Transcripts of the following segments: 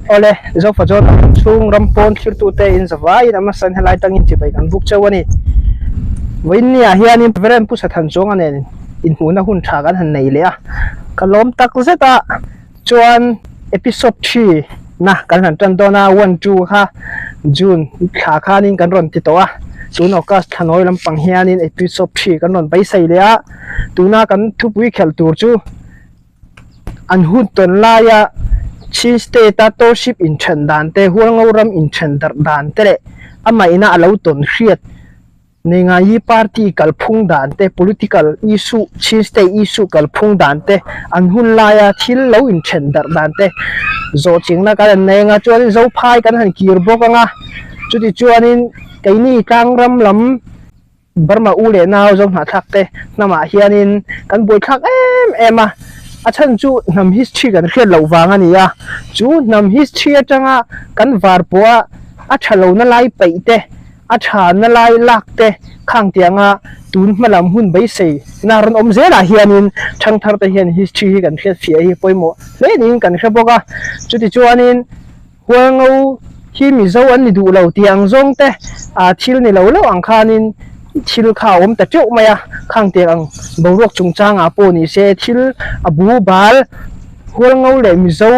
Awle, Zofa Jordan ram chhung ram pawn thlirtute in zavaiin a hmasain helai tangin chibai kan buk cheu a ni. Vawiinniah hianin Reverend Pu Sathan Chuanga nen inhmuhna hun tha kan han nei leh a, ka lawm tak zet a, chuan episode thi na kan han tan dawn a, one two kha June thla khanin kan rawn ti tawh a, tun August thla nawi lampang hianin episode thi kan rawn beisei leh a, tuna kan thupui khelh tur chu. An hun tawn laia Chin State-a township inthen dan te, Hualngo ram inthen darh dan te leh amah ina a lo tawn hriat Nengayi party kalphung dan te, political issue, Chin State issue kalphung dan te, an hun laia thil lo inthen darh dan te zawh chingna kan han nei anga chuanin Zophai kan han kir bawk anga chuti chuanin keini tlangram lam Burma u leh nau zo hnahthlak te hnamah hianin kan buaithlak em em a, a chhan chu hnam history kan hriat loh vang a ni a, chu hnam history atanga kan var pawha a tha lo na lai peih te, a tha na lai lak te khang tianga tun hma lam hun beisei na rawn awm zelah hianin thangthar te hian history hi kan hriat fiah hi pawimawh hle niin kan hre bawk a, chutichuanin. Hualngo hi Mizo an ni duh lo tih ang zawng te ah thil ni lo lo ang khanin thil kha a awm ta teuh mai a, khang tiang ang boruak chungchangah pawh ni se thil a bu bal Hualngo leh Mizo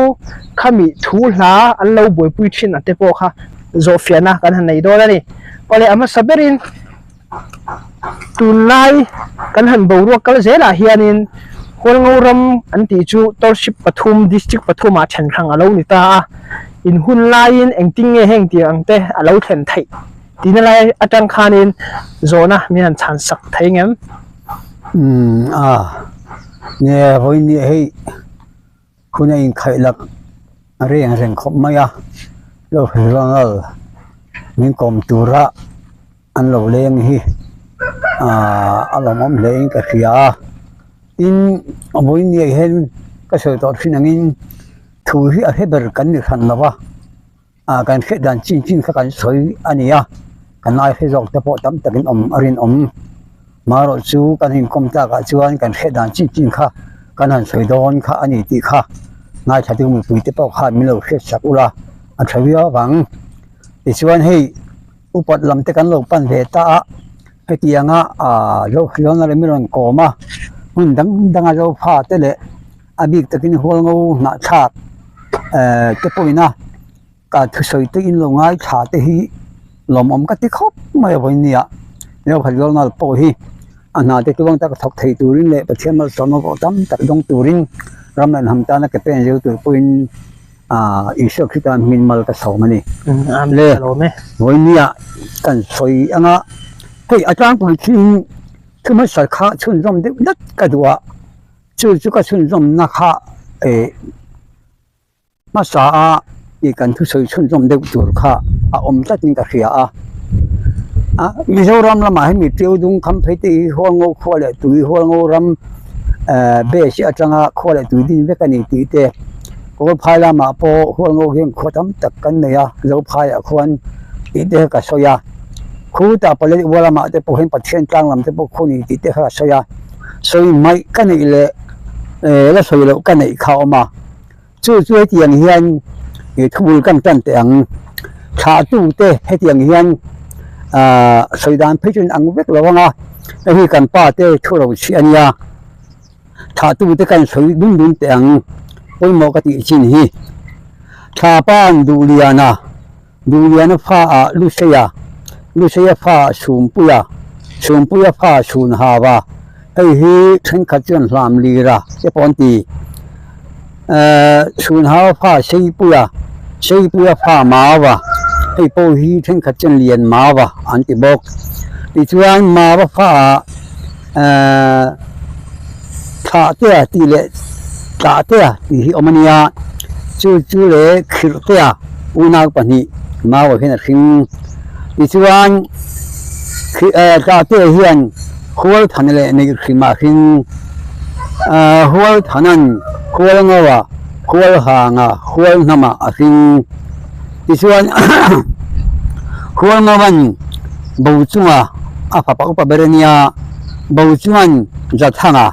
khami thu hla an lo buaipui thin a te pawh kha zawhfiahna kan han nei dawn a ni. Awle a hmasa berin Tunlai kan han boruak kal zelah hianin Hualngo ram an tih chu township pathum, district pathumah then hrang a lo ni ta a, in hun laiin engtin nge heng tih ang te a lo thlen theih tihna lai atang khanin zawhna min han chhan sak thei ngem? Umm a, nge vawiin hei hun a inkhaih lak reng reng khawp mai a, lo hrilh min kawm tura an lo leng hi ahh a lawmawm hle in ka hria a tin a vawiin ni ah hian ka sawi tawh thin angin thu hi a hre ber kan ni hran lo va ah kan hriat dan chin chin kha kan sawi a ni a kan lai hre zawk te pawh tam takin awm a rinawm marawh chu kan inkawm tlak ah chuan kan hriat dan chin chin kha kan han sawi dawn kha a ni tih kha ngaithla tu mipui te pawh khan min lo hriat sak ula a tha viau vang tichuan hei. Upat lam te kan lo pan ve ta a, hetianga aaa Zohriana leh mi rawn kawm a, hmun dang danga Zofa te leh a bik takin Hualngo hnahthlak ehh te pawhin a ka thusawi te in lo ngaithla te hi lawmawm ka ti khawp mai a vawinia Zohriana pawh hi a hna te tluang taka thawk thei turin leh Pathian malsawmna pawh tam tak dawng turin ram leh hnam tana ke pen zir tur pawhin. Aaa Isua Krista hmin mal ka sawm a ni. Le vawinia kan sawi anga hei a tlangpui thin thu hmasa kha chhunzawm deuh dat ka duh a, chu chu ka chhunzawmna kha eh hmasa a tih kan thusawi chhunzawm deuh tur kha a awm tlatin ka hria a. A Mizoram lamah hian mi Ṭiau dung kham phei te hi Hualngo khua leh tui Hualngo ram eh base atanga khua leh tui din vek a ni tih te. Kawlphai lamah pawh Hualngo hian khua tam tak kan nei a, Zophaiah khuan tih te kha ka sawi a, khutah Palet Ua lamah te pawh hian Pathian tlang lam te pawh khu ni tih te kha ka sawi a, sawi hmaih ka neih leh eh la sawi loh ka neih kha a awm a, chu chu hetiang hian ih thubul kan tan teh ang, thlahtute hetiang hian ah sawi dan phei chu in ang vek lo ang a, hei hi kan pa te thu ro chhiah a nia. Thlahtute kan sawi dun dun teh ang pawimawh ka tih chin hi. Thlapa'n Duhliana, Duhliana fa ah Luseia, Luseia fa ah Chhumpuia, Chhumpuia fa ah Chhunhava, hei hi thenkhat chuan Hlamlira te pawh an ti. Ehh Chhunhava fa ah Seipuia, Seipuia fa Mava, hei pawh hi thenkhat chuan Lianmava an ti bawk. Tichuan Mava fa ah Ehh thlah te a tih leh tlah te a tih hi awm a nia, chu chu leh khirh te a unau pahnih mau ah hian a hring. Tichuan khirh eh tlah te hian Hualthana leh Neihhrima a hring. Ehh Hualthana'n Hualngo-a, Hualhanga, Hualhnama a hring. Tichuan Hualngova'n bo chunga a fapa upa ber a nia, bo chuan Zathanga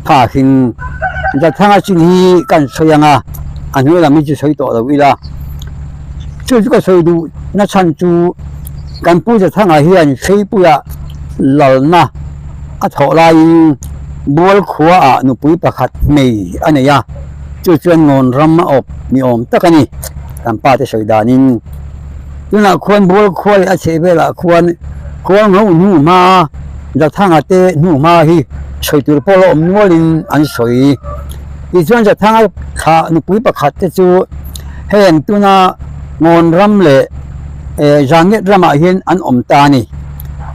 fa hring. Zathanga chin hi kan sawi ang a, A hnuai lam hi chu sawi tawh lo ila. Chu chu ka sawi duh na chhan chu kan Pu Zathanga hian Hreipuia lalna a thawh laiin Bual khuaah nupui pakhat hmei a nei a, chu chuan ngawn ram a awp ni awm tak a ni, kan pa te sawi danin. Tunah khuan Bual khua leh a chheh velah khuan khual ngho hnu hma Zathanga te hnu hma hi sawi tur pawh la awm nualin an sawi. Tichuan Zathanga thlah nupui pakhat te chu heng tuna ngawn ram leh Zanget ramah hian an awm ta a ni.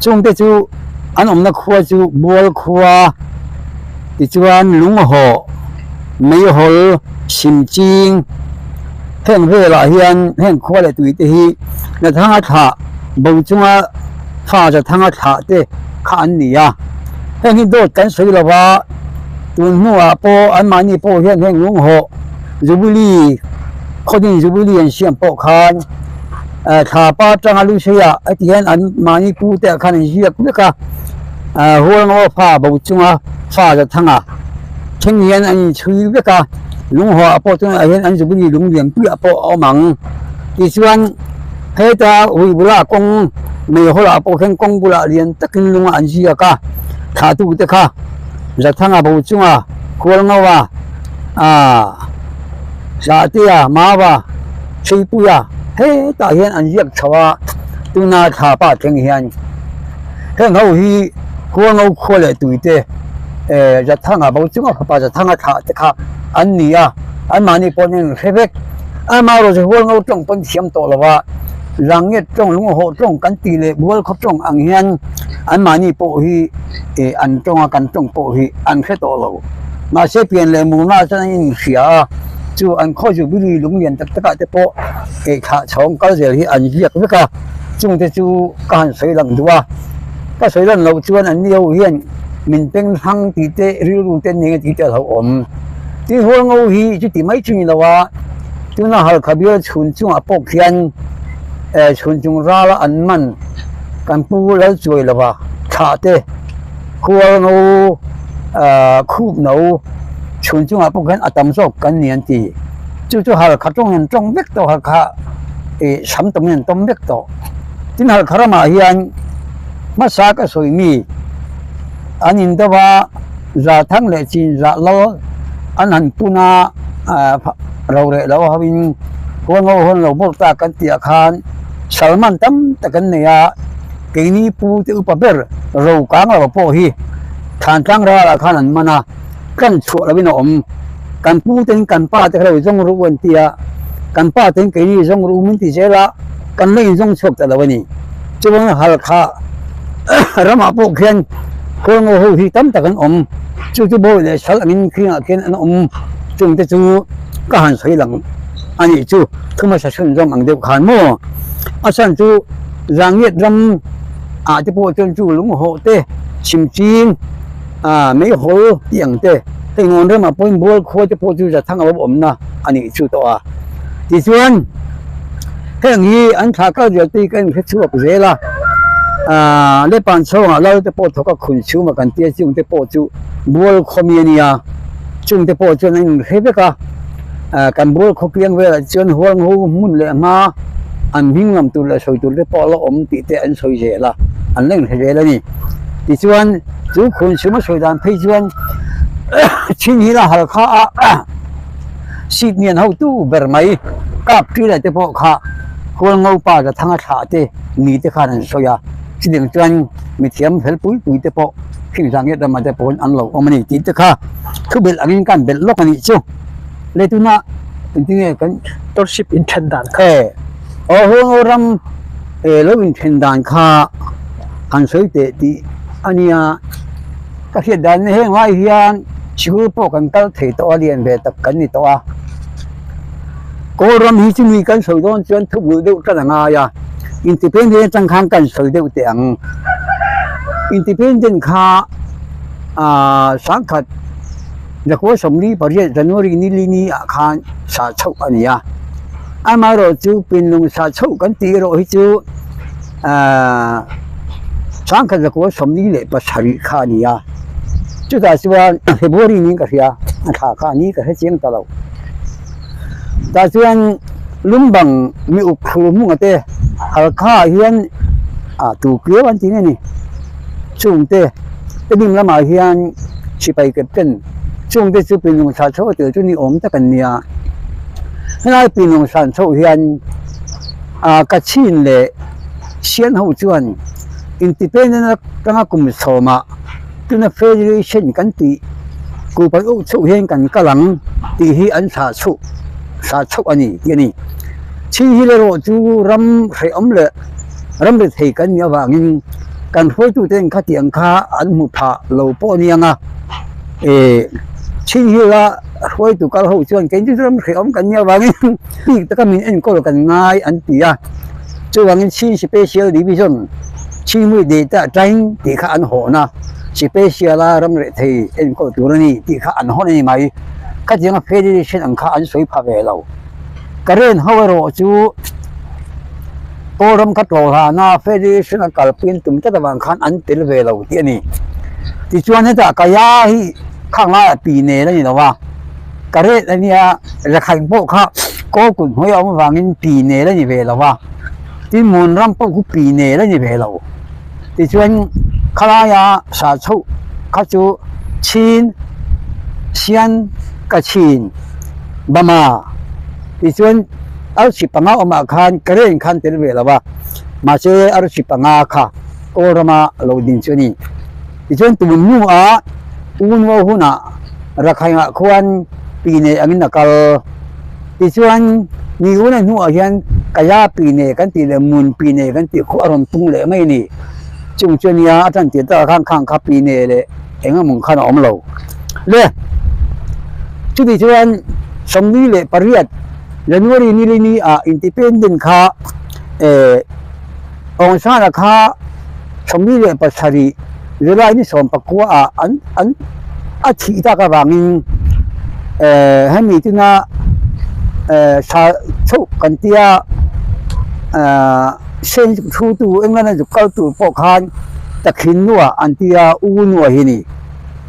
Chungte chu an awmna khua chu Bual khua, tichuan Lunghawh, Meihawl, Simching heng velah hian heng khua leh tui te hi Zathanga thlah bo chunga fa Zathanga thlah te kha an ni a. Heng hi dawt kan sawi lo va, tun hnuah pawh anmahni pawh hian heng Lunghawh Jubilee khawdin Jubilee an siam pawh khan thla pa atanga Lushei-ah heti hian an mahni pu te ah khan an ziak vek a, Hualngo fa bo chunga fa Zathanga thleng hian an inchhui vek a, Lunghawh ah pawh tunah hian an Jubilee lung lianpui ah pawh a awm ang. Tichuan heta hui bula kawng Meihawla ah pawh khian kawng bulah lian takin lung ah an ziak a, thlahtu te kha Zathanga bo chunga Hualngo a Aaa Zahtea, Mawa, Chhuipuia hetah hian an ziak chho a, tuna thla pah thleng hian heng ho hi Huango khua leh tuite eh Zathanga bo chunga fapa Zathanga thlah te kha an ni a, anmahni pawh an inhre vek. Amaherawhchu chu Huango tawng pawn thiam tawh lo a, Langnget tawng, Lungawhawh tawng kan tih leh Bualkhawp tawng ang hian anmahni pawh hi eh an tawng a, kan tawng pawh hi an hre tawh lo. Mahse pian leh murna chuan an inhria a, chu an khaw Jubilee lunglian tak takah te pawh eithlah chhawng kal zel hi an ziak vek a, chungte chu ka han sawi lang duh a, ka sawi lan loh chuan an ni ho hian min peng hrang tih te rilru te an nei nge tih te a lo awm. Tin Hualngo hi chuti mai chu ni lo a, tuna Halkha bial chhun chungah pawh khian chhun chung rala an man kan pu Lalchuai lova thlah te, Hualngo khup no chhun chungah pawh khian a tam zawk kan ni an ti. Chu chu halkha tawng in tawng vek tawh halkha ih sam tawng in an tawm vek tawh. Tin halkha ramah hian hmasa ka sawi mi an in deuh a Zathang leh Chinzah lal an han pun a roreh lo ho in Hualngo hawn lo bawk ta kan tih ah khan Salman tam tak an nei a. Keini pu te upa ber ro kang lo pawh hi Thantlang ralah khan an man a, kan chhuah loin a awm. Kan pu ten kan pa te kha lo zawng ru an ti a, kan pa ten keini zawng ru min ti zel a, kan la inzawng chhuak ta lo a ni. Chuan Halkha ramah pawh khian Khualngo ho hi tam tak an awm, chu chu bawi leh sal angin khingah khian an awm, chungte chu ka han sawi lang a nih chu, thu hmasa chhunzawm ang deuh khan maw? A chhan chu. Zangiat ram ah te pawh chuan chu lunghawh te, chhimching, ah meihawl tih ang te, hei ngawn ramah pawhin bual khua te pawh chu Zathang a lo awmna a nih chu tawh a. Tichuan heng hi an thlah kal zel te hi ka inhre chhuak zel a, ah Lepan chhawngah lal te pawh thawk a khun chhum a kan tia chung te pawh chu bual khaw mi a nia, chung te pawh chuan an inhre vek a. Kan bual khawpiang velah chuan huangho hmun leh hma an hming lam tur leh sawi tur te pawh a la awm tih te an sawi zel a, an la inhre zel a ni. Tichuan chu khun suma sawi dan phei chuan chin hi la halkha a seat nian hotu ber mai kap ṭila te pawh kha hualngo pa Zathanga thlah te ni te khan an sawi a, chutiang chuan mithiam fel pui pui te pawh Khinzangiat ramah te pawhin an lo awm a ni tih te kha thu belh angin kan belh lawk a nih chu. Le tuna engtinge kan Township inthen dan kha. E aw Huango ram e lo inthen dan kha han sawi teh tih a nia. Ka hriat dan heng lai hian sikul pawh kan kal thei tawh a lian ve tak kan ni tawh a. Kawl ram hi chu mi kan sawi dawn chuan thu bul deuh tan a ngai a, Independent atang khan kan sawi deuh teh ang. Independent kha ah sangkhat Zakua 48 January ni li ni ah khan sa chhoh a ni a. Amaherawh chu pinlung sa chhoh kan tih erawh hi chu ah sangkhat zakua 47 kha a ni a. Chutah chuan February niin ka hria, a thla kha a ni ka hre chiang ta lo. Tah chuan lumbang mi uk thlu hmunga te Halkha ah hian ah tu piau an ti nge ni chungte tedim lamah hian sipai captain chungte chu pinlung san chho a tel chu ni awm tak an nia. Helai pinlung san chho hian ah Kachin leh Sian ho chuan independent atanga kum sawmah tuna federation kan tih kuhpan uk chhoh hian kan kal ang tih hi an thlah chhoh thlah chhoh a ni tih a ni. Chhi hi erawh chu ram hrehawm leh ram ri thei kan nih avangin kan hruaitute in khatiang kha an hmu phah lo pawh a ni ang a, eh chhi hila hruaitu kal ho chuan kei chu ram hrehawm kan nih avangin bik taka min enkawl kan ngai an ti a, chuvangin Chin Special Division Chhingmui Data Tain tih kha an hawn a, Special a ram reh thei enkawl tur a ni tih kha an hawn a ni mai. Khatianga Federation ang kha an sawi pha ve lo. Karen ho erawh chu Kawlram kha tlawh hlana Federation a kalpui an tum tlat avang khan an tel ve lo tih a ni. Tichuan hetah Kaya hi khang laiah pi nen a ni lo a, Karen a nia Rakhine pawh kha Kawl kut hnuai a awm avangin pi nel a ni ve lo a. Tin Mun ram pawh khu pi nel a ni ve lo. Tichuan khalaia sa chhoh kha chu Chin, Sian, Kachin, Bama tichuan arsi panga awmah khan Karen khan tel ve lo a, mahse arsi panga kha Kawl rama lo din chu a ni. Tichuan tun hnuah Unwo hunah Rakhine-ah khuan pi nei angin a kal. Tichuan ni una hnuah hian Kaya pi nei kan tih leh Mun pi nei kan tih khu a rawn tung leh mai a ni. Chung chu ania a tan tir takah khan khang kha pi nei leh eng emawng khan a awm lo. Le chuti chuan 48 January ni li ni ah Independent kha eh Aung San-a kha 47 July ni 19 ah an an a thih tak avangin eh hemi tuna eh tha chhoh kan tia eh sen thu tu England a zuk kal tur pawh khan takhin nuah an tia u nuah hi a ni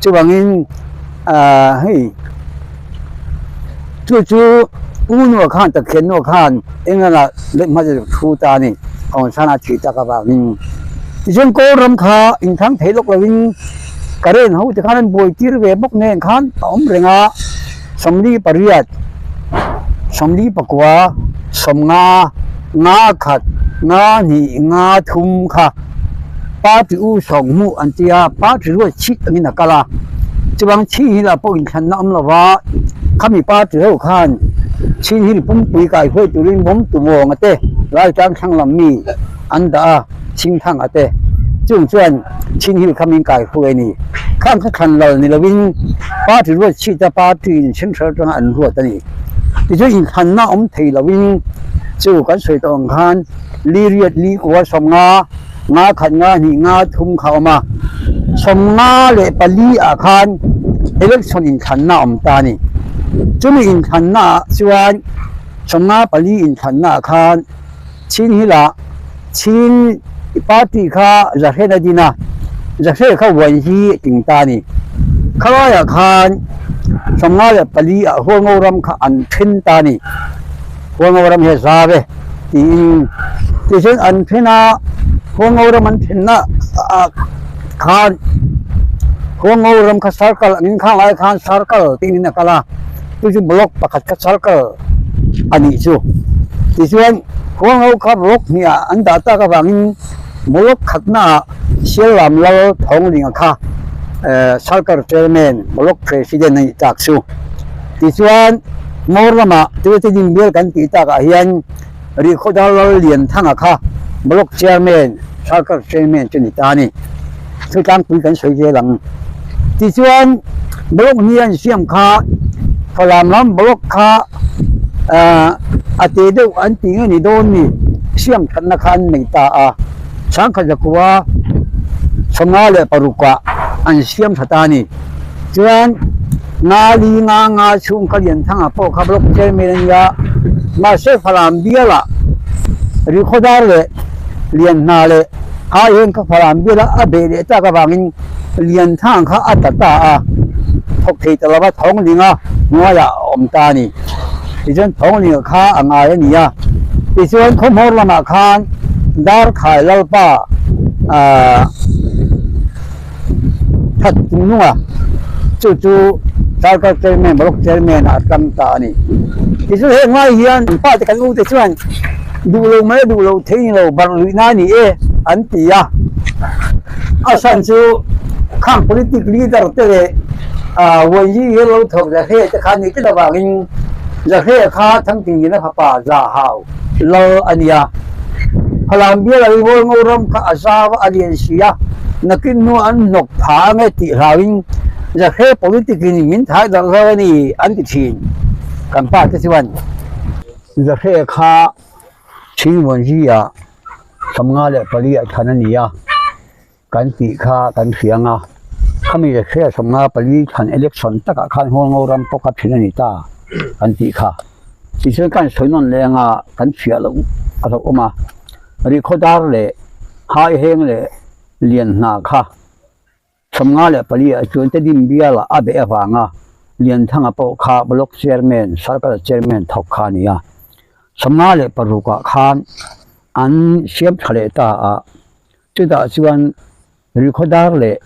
chuvangin ah hei chu chu u nuah khan takhin nuah khan England ah leh hmasa zuk thu ta a ni Aung San a thih tak avangin tichuan Kawlram kha inthlang thei lawk lovin Karen ho te khan an buai tir ve bawk nen khan a awm reng a, 48, 49, 50, 51, 52, 53 kha party u sawm hmuh an tia party ruat chhit angin a kal a, chuvang chhin hi lah pawh inthlanna awm lova khami party ho khan chhin hi pumpui kai huai turin bawm tumawng a te Laitlang thlang lam mi an dah a. Chhingthang a te chung chuan Chin Hill kha min kai hruai a ni. Khang kha thlan lal ni lovin party ruat chhita party in central atanga an ruat a ni. Tichuan inthlanna awm thei lovin chu kan sawi tawh ang khan li riat li kua 50, nga khat nga hnih nga thum kha a awm a. 54 ah khan election inthlanna a awm ta a ni. Chumi inthlanna ah chuan 54 inthlanna ah khan Chin Hill ah Chin party kha Zahren a din a, Zahre kha uan hi ting ta a ni. Khalaiah khan 54 ah Hualngo ram kha an then ta a ni. Hualngo ram hi a za ve tiin tichuan an then a, Hualngo ram an thenna ah khan Hualngo ram kha circle angin khang lai khan circle tiin a kal a, chu chu block pakhat kha circle a nih chu. Tichuan Huangho kha block hniah an dah tak avangin block khatnaah Siallam Lal Thawnglinga kha Circle Chairman, Block President a nih tak chu. Tichuan Ngawr lamah Tuite Dinbial kan tih takah hian Rihkhawdar Lal Lianthanga kha Block Chairman, Circle Chairman chu ni ta a ni. Thu tlangpui kan sawi zel ang. Tichuan Block hnih an siam kha Falam lam Block kha a te deuh an ti nge ni dawn ni siam thatna kha an nei ta a. Chhangkhat zakua 56 ah an siam tha ta a ni. Chuan nga li nga nga chhung kha Lianthanga pawh kha Block Chairman a nia. Mahse Falam bialah Rikhawdar leh Lianhna leh Haihen kha Falam bialah a beh leh tak avangin Lianthang kha a tla ta a, thawk thei ta lova thawng linga hnuaiah a awm ta a ni. Tichuan Thawnglinga kha a ngai a ni a. Tichuan khawhmawr lamah khan Darkhai Lalpa aah that chung nung a, chu chu Circle Chairman, Block Chairman ah a tlang ta a ni. Tichuan heng lai hian kan pa te kan u te chuan duh lo mai a duh lo thei ni lo barh luih na a ni e an ti a. A chhan chu khang politic leader te leh ah Uaiji hi lo thawk Zahre te kha ni tlat avangin Zahre kha Thangtinglina fapa Zahau lal a ni a. Falam bial a rivawl ngo ram kha a zau a lian si a, nakin hnu an hnawk pha ange tih hlauin Zahre politic in min thai darh zo a ni an ti thin. Kan pa te chuan Zahre kha Chhingvawnzi ah 54 ah thlan a ni a. Kan tih kha kan hria ang a, khami leh hria 54 thlan election takah khan Hualngo ram pawh kha thin a ni ta kan tih kha. Tichuan kan sawi nawn leh anga kan hria loh a hlauh awm a, Rihkhawdar leh Haiheng leh Lianhna kha 54 ah chuan Tedim bialah a beh avanga Lianthanga pawh kha Block Chairman, Circle Chairman thawk kha a ni a. 56 ah khan an siam tha leh ta a. Chutah chuan Rikhawdar leh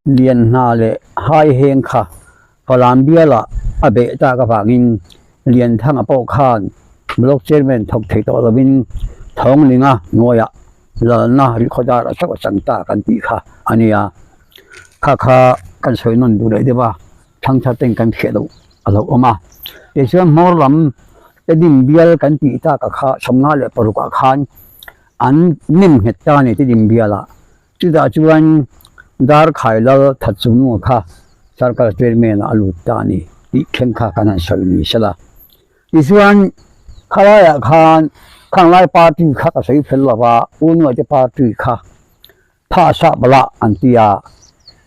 Lianhna leh Haiheng kha Falam bialah a beh tak avangin Lianthanga pawh khan Block Chairman thawk thei tawh lovin Thawnglinga hnuaiah lalna Rikhawdar a chauh a chang ta kan tih kha a nia. Kha kha kan sawi nawn duh leh deuh a, thangthar ten kan hriat loh a lo awm a. Tichuan hmawr lam Tedim bial kan tih tak a kha 56 ah khan An nem nghet ta a ni ti din bial ah. Chutah chuan Darkhai Lal Thatchungnunga kha Circle Chairman ah a lut ta a ni tih thleng kha kan han sawi ni sela. Tichuan khalaiah khan Khanglai Party kha ka sawi fel lo va, Unuaite Party kha Phahsah Bala an ti a,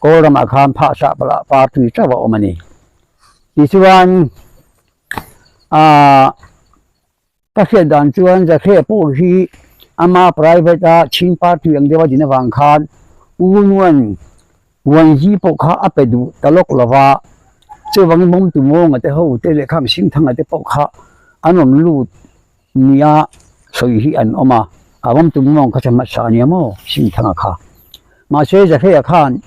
Kawlramah khan Phahsah Bala Party chauh a awm a ni. Tichuan aah. Ka hriat dan chuan Zahre pawh hi ama private a Chin party ang deuh a din avang khan U Nuan Wanzi pawh kha a pe duh ta lawk lo va, chuvangin Mawmtu Mawnga te ho te leh Kham Singthanga te pawh kha an rawn lut nia sawi hi an awm a, a Mawmtu Mawng kha chu hmasa a nia maw Singthanga kha. Mahse Zahre-a khan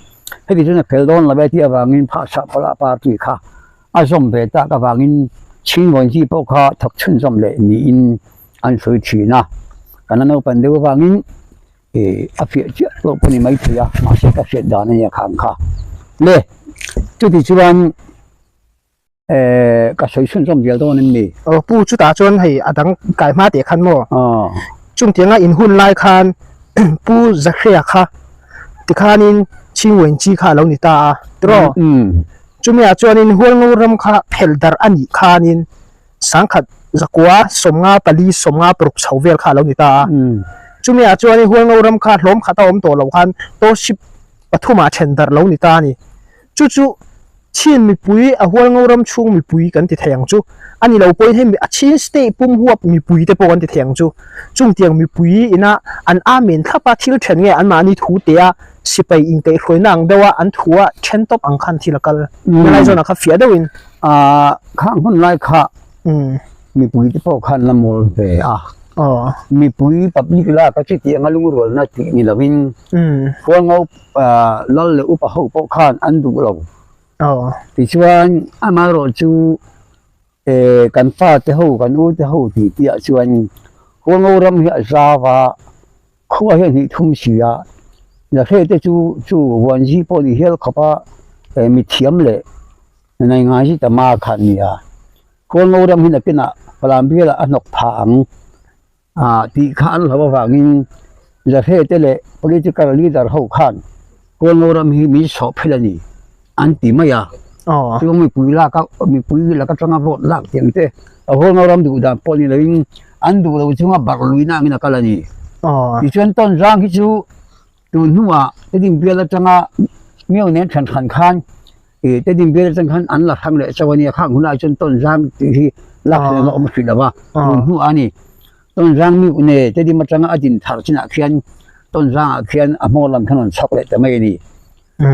heti chuan a fel dawn lo e tih avangin Phahchah Pawlah party kha A zawm ve tak avangin Chhingvawnzi pawh kha thawk chhunzawm leh niin an sawi thin a, kan la naupan deuh avangin ih a fiah chiah loh pawh ni maithei a, mahse ka hriat dan a nia khang kha. Le, chuti chuan eh ka sawi chhunzawm zel dawn em ni? Aw pu chutah chuan hei a dang kai hma teh khan maw? Aw. Chungtianga in hun lai khan pu Zahria kha tikhanin Chhingvawnzi kha a lo ni ta a, tiraw? Umm. Chumiah chuanin Hualngo ram kha phelh darh a nih khanin sangkhat zakua 54 56 chho vel kha a lo ni ta a. Chumiah chuanin Hualngo ram kha hlawm khat a awm tawh loh khan township pathumah then darh lo ni ta a ni. Chu chu Chin mipui a Hualngo ram chhung mipui kan ti thei ang chu. A ni lo pawhin hei a Chin state pum huap mipui te pawh kan ti thei ang chu. Chungtiang mipui ina an amen thlap a thil then nge anmahni thu te a Sipai inkaihhruaina ang deuha an thu a then tawp ang khan thil a kal. Helai zawnah kha fiah deuhin. Aaa khang hun lai kha mipui te pawh khan la mawl ve a. Mipui public lak a chutih anga lungrualna tih ni lovin Hualngo lal leh upa ho pawh khan an duh lo. Tichuan amaherawhchu kan fate ho kan u te ho tih tih ah chuan Hualngo ram hi a zau a. Khua hian hnih thum si a, Zahre te chu chu Vuanzi pawh ni hial khawp a, eh mithiam leh nei ngai zet a ma kha an ni a. Kawlngo ram hi nakinah Falam bialah a hnawk phah ang ah tih kha an hlauh avangin Zahre te leh political leader ho khan Kawlngo ram hi min sawh phel a ni an ti mai a. Chu mipui lak a mipui lak atanga vote lak tiang te a Kawlngo ram duh dan pawh ni loin an duh lo chunga barh luihna angin a kal a ni. Tichuan Tawnzang hi chu tun hnuah Tedim bial atanga Mio nen then hran khan ih Tedim bial atang khan an la hrang leh chauh a nia khang hunah chuan Tawnzang tih hi lak theih a awm hrih lo va tun hnuah a ni. Tawnzang Mio ne Tedim atanga a din thar chinah khian Tawnzangah khian a hmawr lam khan an chhawk leh ta mai a ni.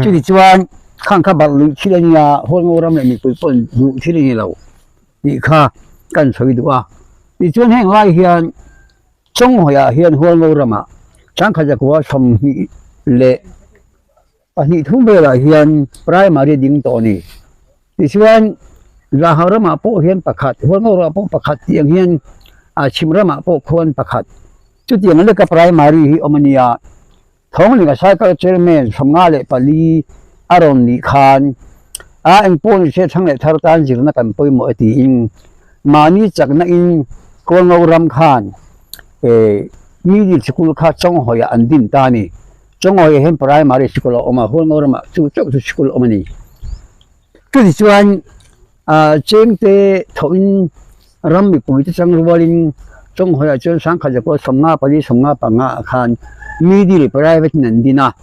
Chutichuan khang kha barh luih thil a nia Hualngo ram leh mipui pawh duh thil a ni lo tih kha. kan sawi duh a. Tichuan heng lai hian Chawnghawiah hian Hualngo ramah Changkhat zakua 22 thum velah hian primary ding tawh a ni. Tichuan Zahau ramah pawh hian pakhat, Hualngo ramah pawh pakhat tih ang hian Chhim ramah pawh khuan pakhat. Chutiang leka primary hi awm a nia. Thawnglinga Cycle Chairman 54 a rawn nih khan a engpawh ni se thlang leh thar tan zirna kan pawimawh e tiin mahni chakna in Kawlngo ram khan middle sikul kha Chawnghawiah an din ta a ni. Chawnghawiah hian primary sikul a awm a, Hualngo ramah chu chauh chu sikul a awm a ni. Chutichuan chengte thawhin ram mipui te chang rualin Chawnghawiah chuan sangkhat zakua 54 55 ah khan middle private in an din a,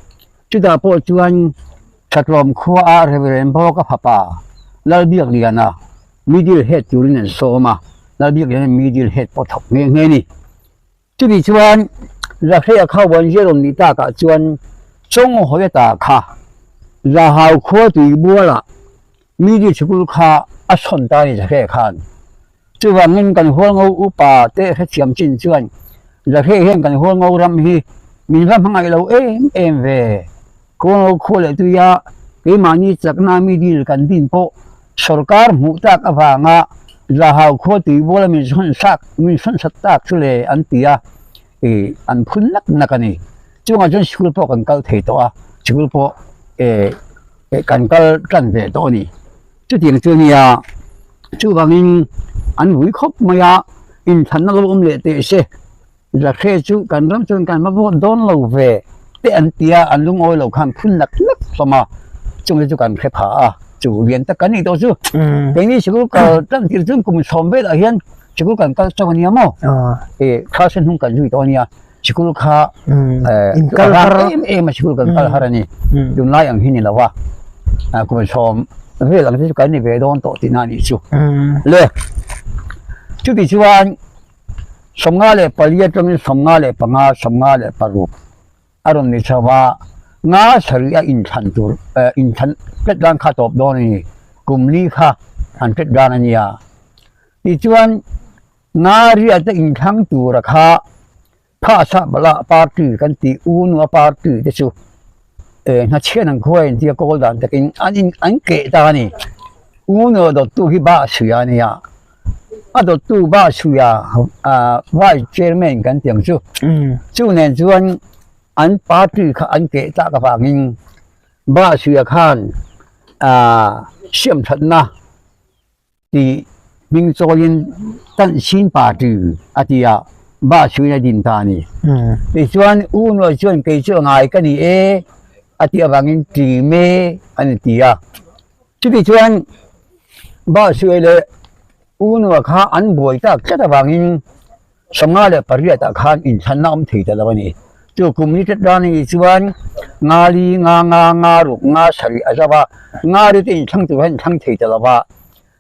chutah pawh chuan Thatlawm khua a Reverend Bawka fapa Lalbiakliana middle head turin an sawm a, Lalbiakliana middle head pawh thawk nghe nghe a ni. Chutih chuan Zahreia kha Wanzia rawn nih takah chuan Chawnghawi ata kha Zahau khua tui bualah middle sikul kha a sawn ta a ni Zahreia khan. Chuvangin kan Hualngo upa te hrethiam chin chuan Zahreia hian kan Hualngo ram hi min va hmangaih lo em em ve. Hualngo khua leh tuia keimahni chakna middle kan din pawh Sorkar hmuh tak avanga Zahau khua tuibuala min sawn sak min sawn sat tak chu le an ti a, ih an phun nak nak a ni. Chungah chuan sikul pawh kan kal thei tawh a, sikul pawh eh kan kal tan ve tawh a ni. Chutiang chu a nia, chuvangin an vui khawp mai a, inthlanna lo awm leh teh se. Zahre chu kan ram chuan kan va vote dawn lo ve te an ti a, an lungawi lo khan phun nak nak hlawm a, chungte chu kan hre pha a, chu lian tak kan nih tawh chu. Keini sikul kal tan tir chuan kum sawm velah hian sikul kan kal chauh a nia maw? E thla sen hnung kan zui tawh a nia, sikul kha a vang em em a sikul kan kal har a ni, tunlai ang hi ni lo a, kum sawm vel ang te chu kan ni ve dawn tawh tihna a nih chu. Le chuti chuan. 54 atangin 55, 56 a rawn ni chho a, nga sarih a inthlan tur eh inthlan tlat dan kha tawp dawn a ni, kum li kha an tlat dan a nia. Tichuan nga riat a inthlang tura kha phahchah bala party kan tih unua party te chu eh hnachhian an khuai an tia kawl dan takin an in an keh ta a ni. Unua dawttu hi ba suia a nia. A dawttu ba suia vice chairman kan tih ang chu. Chu nen chuan an party kha an keh tak avangin ba suia khan siam thatna tih hming chawiin tan chin party a ti a, ba suiin a din ta a ni. Tichuan Unua chuan kei chu a ngai ka ni e a tih avangin ti me an ti a. Chuti chuan Ba Suai leh Unua kha an buai tak tlat avangin 58 ah khan inthlanna awm thei ta lo a ni. Chu kum ni tlat dan a nih chuan nga li, nga nga, nga ruk, nga sarih a zauh a, nga ri te inthlang tur khan inthlang thei ta lo va.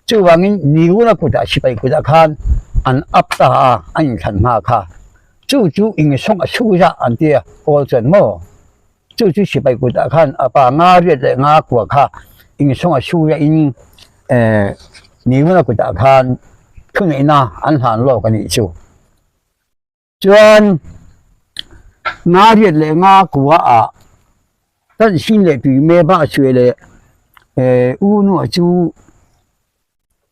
Chuvangin Niuna kutah sipai kutah khan an up ta a, an inthlan hma kha. Chu chu insawng a chhu zah an ti a, kawl chuan maw? Chu chu sipai kutah khan a pa nga riat leh nga kua kha insawng a su in Ninguna kutah khan thuneihna an hlan lawk a nih chu. Chuan nga riat leh nga kua ah tan sin leh tui me ba chhuah leh u nuah chu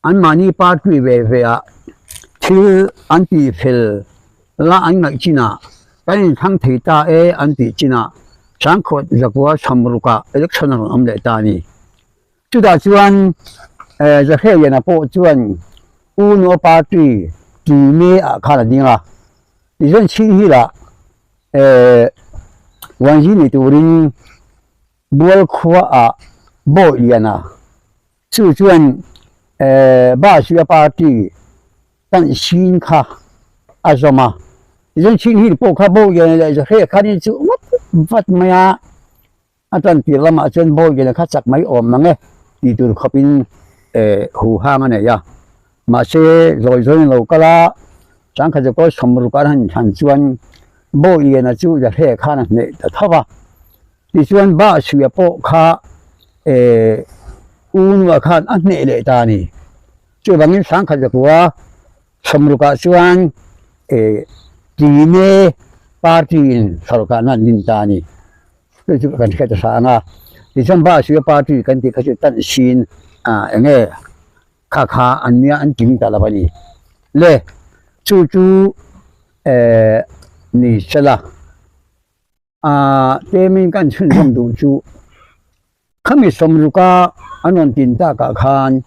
Anmahni party ve ve ah thil an tih fel la an ngaih chinah kan inthlang thei ta e an tih chinah Sangkhawt Zakua Chhamrukah election a rawn awm leh ta a ni. Chutah chuan Zahreliana pawh chuan Unua party Tuime ah khan a ding a, tichuan Chhinghil ah Wanzi ni turin Bual khua ah Bawihliana Chu chuan Bus a party tan sin kha a zawm a, tichuan chin hi pawh kha Bawihliana leh Zahre khanin chu vat vat mai a, a tan tir lamah chuan Bawihliana kha chak mai awm mang e tih tur khawpin huhang a nei a, mahse zawi zawiin a lo kal a, changkhat zakawi sawmruk an han thlan chuan Bawihliana chu Zahre khan a hneh ta tho va. Tichuan Bahsuia pawh kha eh Unua khan a hneh leh ta a ni. Chuvangin Sangkhat Zakua Sawmrukah chuan Tine party in sorkarna an din ta a ni. Chu chu kan hriat a hrang a. Tichuan Basuya party kan tih kha chu tan sin eng nge kha kha an nia an tling ta lo a ni. Le chu chu ni sela. Temin kan chhunzawm duh chu khami sawmruka an rawn tin takah khan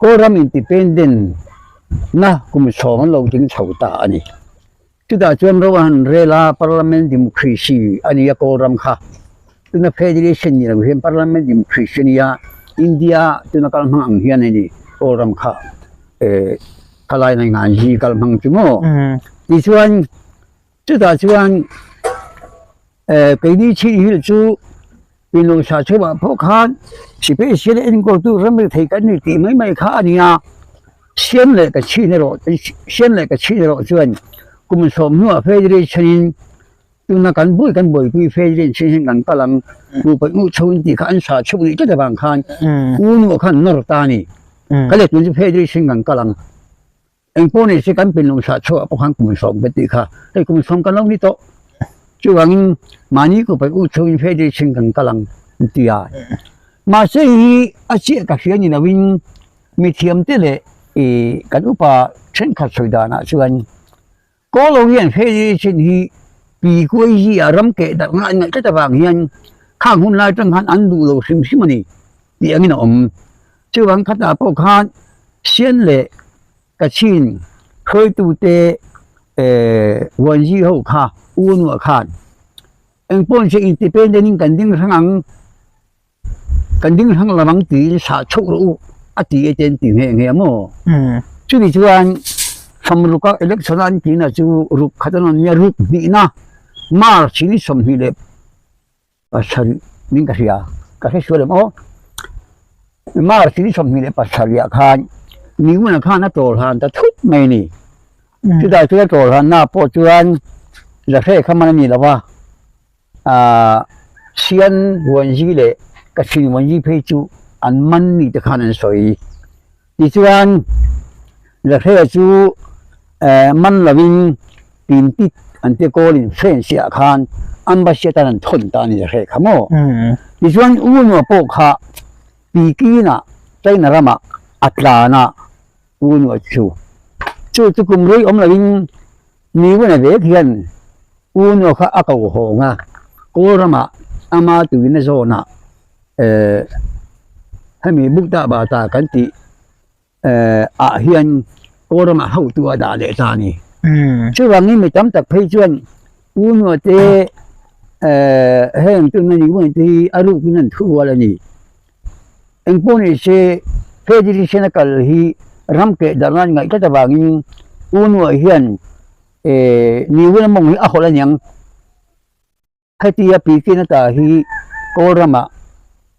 Kawlram Independent na kum sawm an lo ding chho ta a ni. Chutah chuan ro a han rel a, Parliament Democracy a ni a Kawlram kha. Tuna Federation ni lo hian Parliament Democracy a ni a, India tuna kal hmang ang hian a ni Kawlram kha khalai ngaingan hi kal hmang chu maw. Tichuan. Chutah chuan keini chhin hi chu inlo sa chhuah pawh khan special enkawltu ram rethei kan ni tih mai mai kha a ni a, siam leh ka chhin erawh siam leh ka chhin erawh chuan kum sawm hnuah federation in tuna kan buai kan buaipui federation hian kan kal ang nupa nuh chho in tih kha an sa chhuak leh tlat avang khan u nuah khan nawr ta a ni, ka let tun chu federation kan kal ang. Engpawh ni se kan pinlung sah chhuah pawh khan kum sawm ka tih kha, hei kum sawm kan lo ni tawh. Chuvangin mahni ku paih u chungin federation kan kal ang an ti a. Mahse hi a chiah ka hria ni loin mithiamte leh kan upa thenkhat sawi danah chuan Kawlo hian federation hi pi kuai zia ram keh darhna an ngaih tlat avang hian khang hun lai atang khan an duh lo hrim hrim a ni tih angin a awm. Chuvang khatah pawh khan Sian leh Kachin hruaitute Huanzi ho kha u nuah khan engpawh ni se independent in kan ding hrang ang, kan ding hrang lo ang tiin sah chhoh rawh u a ti e te an ti nghe nghe a maw? Chumi chuan Samruka election a an tihna chu ruk khat an rawn nia ruk hnihna March ni 27 min ka hria ka hre sual em aw March ni 27 ah khan Niuna khan a tawl han ta thut mai a ni chutah chuan a tawl han na pawh chuan Zahre kha man a ni lo va. Ahh Sian Vuanzi leh Kachin Vuanzi phei chu an man ni te khan an sawi. Tichuan Lahre chu eh man lovin Pintit an tia kawlin French ah khan Embassy atan an thawn ta a ni Lahre kha maw. Tichuan Unua pawh kha Pekin-ah China ramah a tlan a Unua chu. Chu chu kum rei awm lovin Niwina vek hian Uno kha a ko hawng a, Kawl ramah ama tuina zawnah eh hemi Bukta Bata kan tih eh ah hian Kawl ramah hotu a dah leh ta a ni. Chuvangin mi tam tak phei chuan Uno te eh heng tuna Niwina te hi a rukin an thu rual a ni. Engpawh ni se Federation a kal hi ram keh darh nan ngaih tlat avangin Unuah hian Niwin a mawng hi a hawlh aniang. Hetia Pekin ata hi Kawl ramah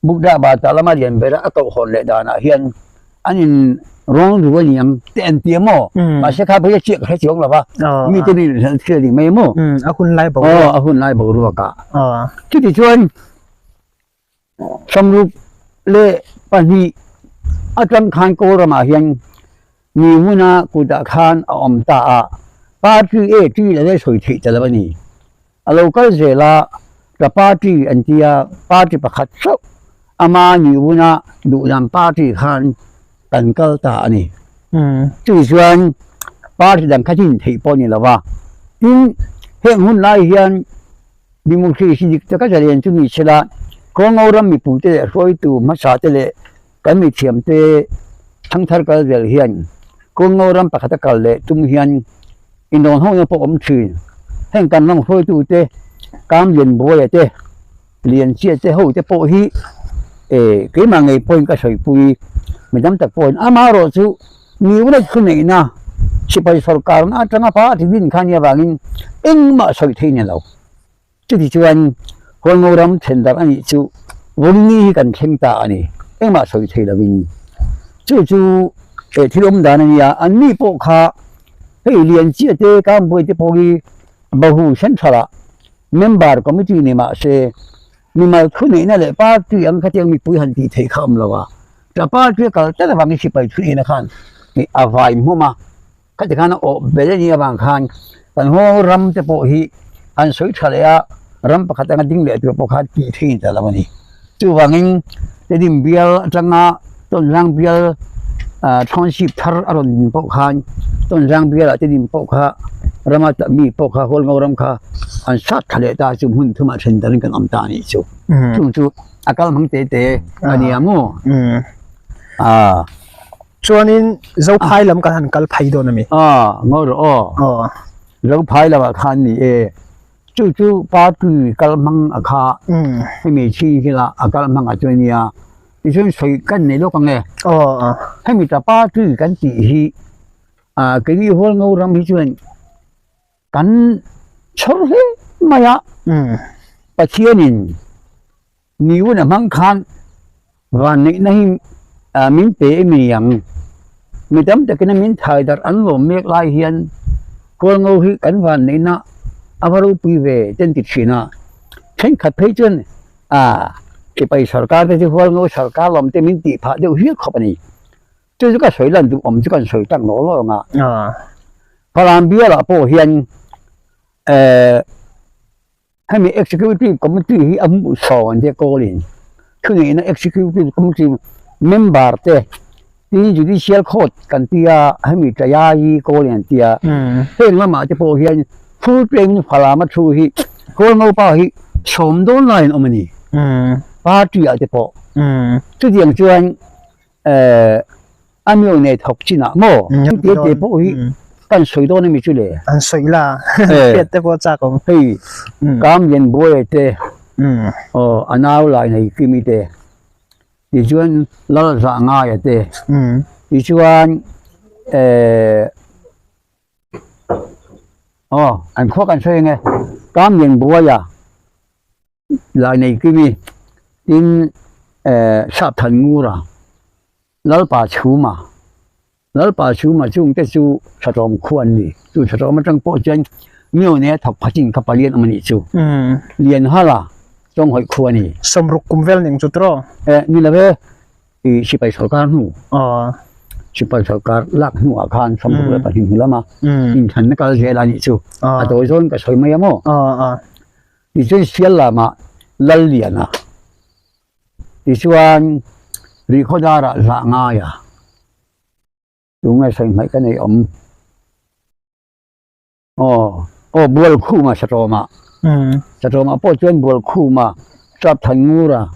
Bukdah Bata lama lian bera a koh hawn leh danah hian an in rawn ru aniang te an ti a maw? Mahse kha phei a chiah ka hre chuang lo va, mite nen an thil a ni mai maw? A hun lai boruak. Aw, a hun lai boruakah. Chutichuan. 62 atang khan Kawlramah hian mi hmuna kutah khan a awm ta a, party e ti leh leh sawi theih ta lo a ni. A lo kal zel a, ka party an tia party pakhat chauh ama ni huna duhdan party khan kan kal ta a ni. Chutih chuan party dang kha chin theih pawh a ni lo va, tin heng hun lai hian Democracy dik taka zalen chu ni sela, Kawngo ram mipuite leh hruaitu hmasa te leh kan mithiamte thangthar kal zel hian Kawngo ram pakhata kal leh tum hian inrawnhawkna pawh awm thin. Heng kan ram hruaitute Kamlian Buaia te, Lianchia te ho te pawh hi keimah ngei pawhin ka sawipui mi tam tak pawhin amaherawh chu Miulet thu neihna sipai sawrkarna atanga party din kha nia vangin engmah sawi thei ni lo. Chuti chuan Hualngo ram then darh a nih chu Vawlni hi kan thleng ta a ni, engmah sawi thei lovin. Chu chu eh thil awm dan a nia, an ni pawh kha hei Lianchia te Kambuai te pawh hi Bahu Central ah member committee ni mah se mimal thu neihna leh party ang khatiang mipui han tih theih kha awm lo a, ta party a kal tlat avangin sipai thu neihna khan a vai hmawm a. Khati khan a awh belh a nih avang khan kan haw ram te pawh hi an sawi tha leh a, ram pakhat anga ding leh tur pawh kha tih theih a ni ta lo a ni. Chuvangin Tedim bial atanga Tawnzang bial ah township thar a rawn din pawh khan Tawnzang bialah Tedim pawh kha rama mi pawh kha Hualngo ram kha an sat tha leh ta chu hmun thumah then darin kan awm ta a nih chu. Chung chu a kal hmang te te a nia maw? Ah. Chuanin Zophai lam kan han kal phei dawn a mi? Aw, ngawi rawh aw. Aw. Zophai lamah khan ni e. Chu chu party kal hmang a kha hemi chhing hi la a kal hmang ah chuan nia. Tichuan sawi kan nei lawk ang e. Aw. Hemi ta party kan tih hi ah keini Hualngo ram hi chuan kan chhawr hle mai a. Pathianin Ni hun a hmang khan vanneihna hi min pe em ni ang? Mi tam takin a min thai darh an lawm mek lai hian Kawlngo hi kan vanneihna a va ropui ve te an ti thin a. Thenkhat phei chuan sipai sarkar te chu Hualngo sarkar lawm te min tih phah deuh hial khawp a ni. Chu chu ka sawi lan duh awm chu kan sawi tak lawk lawk ang a. Falam bialah pawh hian Hemi Executive Committee hi a hmuh sawn te kawlin thuneihna Executive Committee member te tin Judicial Court kan tia hemi Tayai kawlin an tia heng lamah te pawh hian full time in Falam a thu hi Kawlngopa hi sawm dawn laiin awm a ni party ah te pawh chutiang chuan A miau nei thawk chinah maw? Te te pawh hi kan sawi dawn a mi chu le? An sawi la, hriat te pawh chak awm. Hei, Kam Lian Buaia te, aw a nau lai nei Kimi te, tichuan Lal Zah Ngaia te, tichuan aw an khua kan sawi ang e, Kam Lian Buaia lai nei Kimi, tin Sap Than Ngura. Lalpa chhuma, Lalpa chhuma chungte chu Thatawm khu an ni. Chu Thatawm atang pawh chuan Mio nea thawk phatin kha palian awm a nih chu. Lianhala Chawnghawih khu a ni. Sawmruk kum vel ning chu tiraw? Eh, ni lo e, i sipai sawrkar hnu, sipai sawrkar lak hnuah khan 62 hnu lama inthanna kal zel a nih chu. A tawi zawn ka sawi mai a maw? Tichuan Sial lamah Lalliana. Tichuan, Rihkhawdarah zah ngai a, tunge sawi hmaih ka nei awm? Aw, aw Bualkhuma Satawmah, Satawmah pawh chuan Bualkhuma Sapthanngura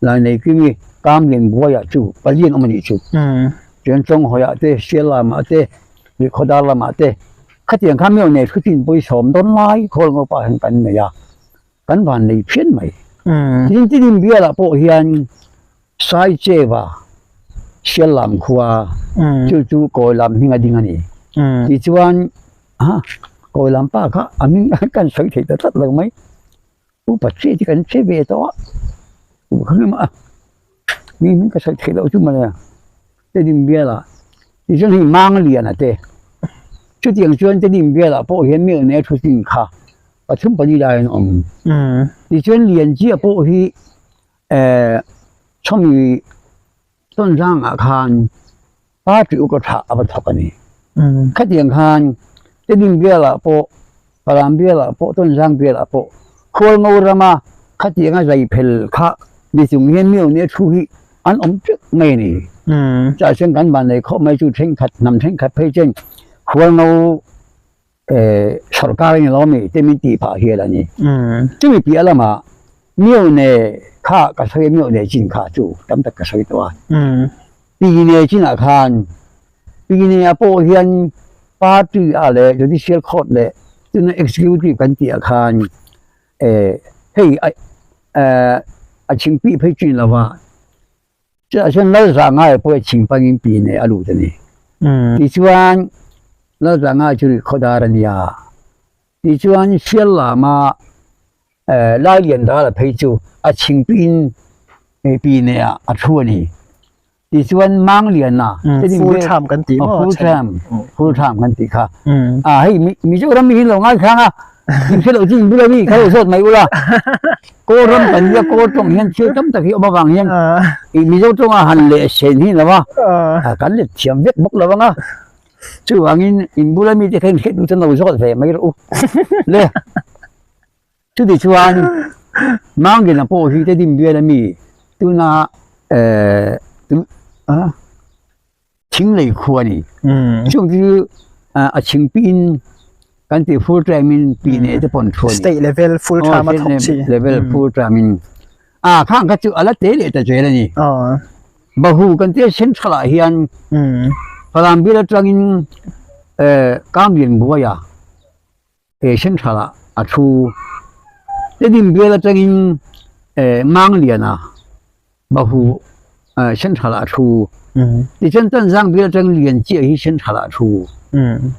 Laineikingi Kamlian buaiah chu palian awm a nih chu. Chuan Chawnghawiah te, Sialamah te, Rihkhawdar lamah te khatiang kha miau nei thu chin pawisawm dawn lai khawl ngawpah hian kan nei a. Kan van nei phian mai. Tin Tidim bialah pawh hian Saicheva Siallam khua chu chu Kawilam hming a ding a ni. Tichuan Kawilam pa kha a hming kan sawi thei ta tlat lo mai. Upa che te kan che ve tawh a, u kha emaw mi hming ka sawi thei loh chu mawle Tidim bialah tichuan hei Mangliana te chutiang chuan Tidim bialah pawh hian mi eng nge thu chin kha pathum pali lai an awm. Tichuan Lianchia pawh hi eh chawmi tawnzangah khan party upa thah a va thawk a ni. Khatiang khan Tedim bialah pawh, Falam bialah pawh, Tawnzang bialah pawh Khualngo rama khatianga zai phel kha ni chung hian mi awmna thu hi an awm teuh mai a ni. Chutah chuan kan vannei khawp mai chu thenkhat hnam thenkhat phei chuan Khualngo Sorkar a ni lo mi te min tih phah hial a ni. Chumi piah lamah Mio-ne kha ka sawi a, Mio-ne chin kha chu tam tak ka sawi tawh a. Pine chinah khan Pine-ah pawh hian party ah leh judicial court leh tuna executive kan tih ah khan hei a chhingpih phei chin lova Chutah chuan Lalzangaia pawh hi chhingpangin Pine a lut a ni. Tichuan Lalzangaia chu Rikhawdar a nia. Tichuan Siallama Lailiandala phei chu a chhingpiin Pine ah a thu a ni. Tichuan Mangliana Full term kan tih maw? Full term, full term kan tih kha. Hei Mizoram mi hi lo ngaithlang a, in hre loh chu in bula mi kha lo zawt mai ula. Kawl ram kan nia kawl tawng hian thil tam tak hi awm avang hian i Mizo tawnga han leh sen hi lo a, kan let thiam vek bawk lo ang a. Chuvangin in bula mite kha in hriat duh chuan lo zawt ve mai rawh u. Le, chuti chuan Mangliana pawh hi Tedim bial ami tuna eh Thinglei khua a ni. Chung chu a chhingpiin kan tih full time in pi nei te pawh an thu a ni. State level full time a thawk chi. Level full time in. A khang kha chu a la te leh ta zel a ni. Bahu kan tia central ah hian Falam bil atangin Kamlian buaia he central ah a thu. Tedim bial atangin Mangliana Bahu central ah a thu. Tichuan Tanzang bial atang Lianchia hi central ah a thu.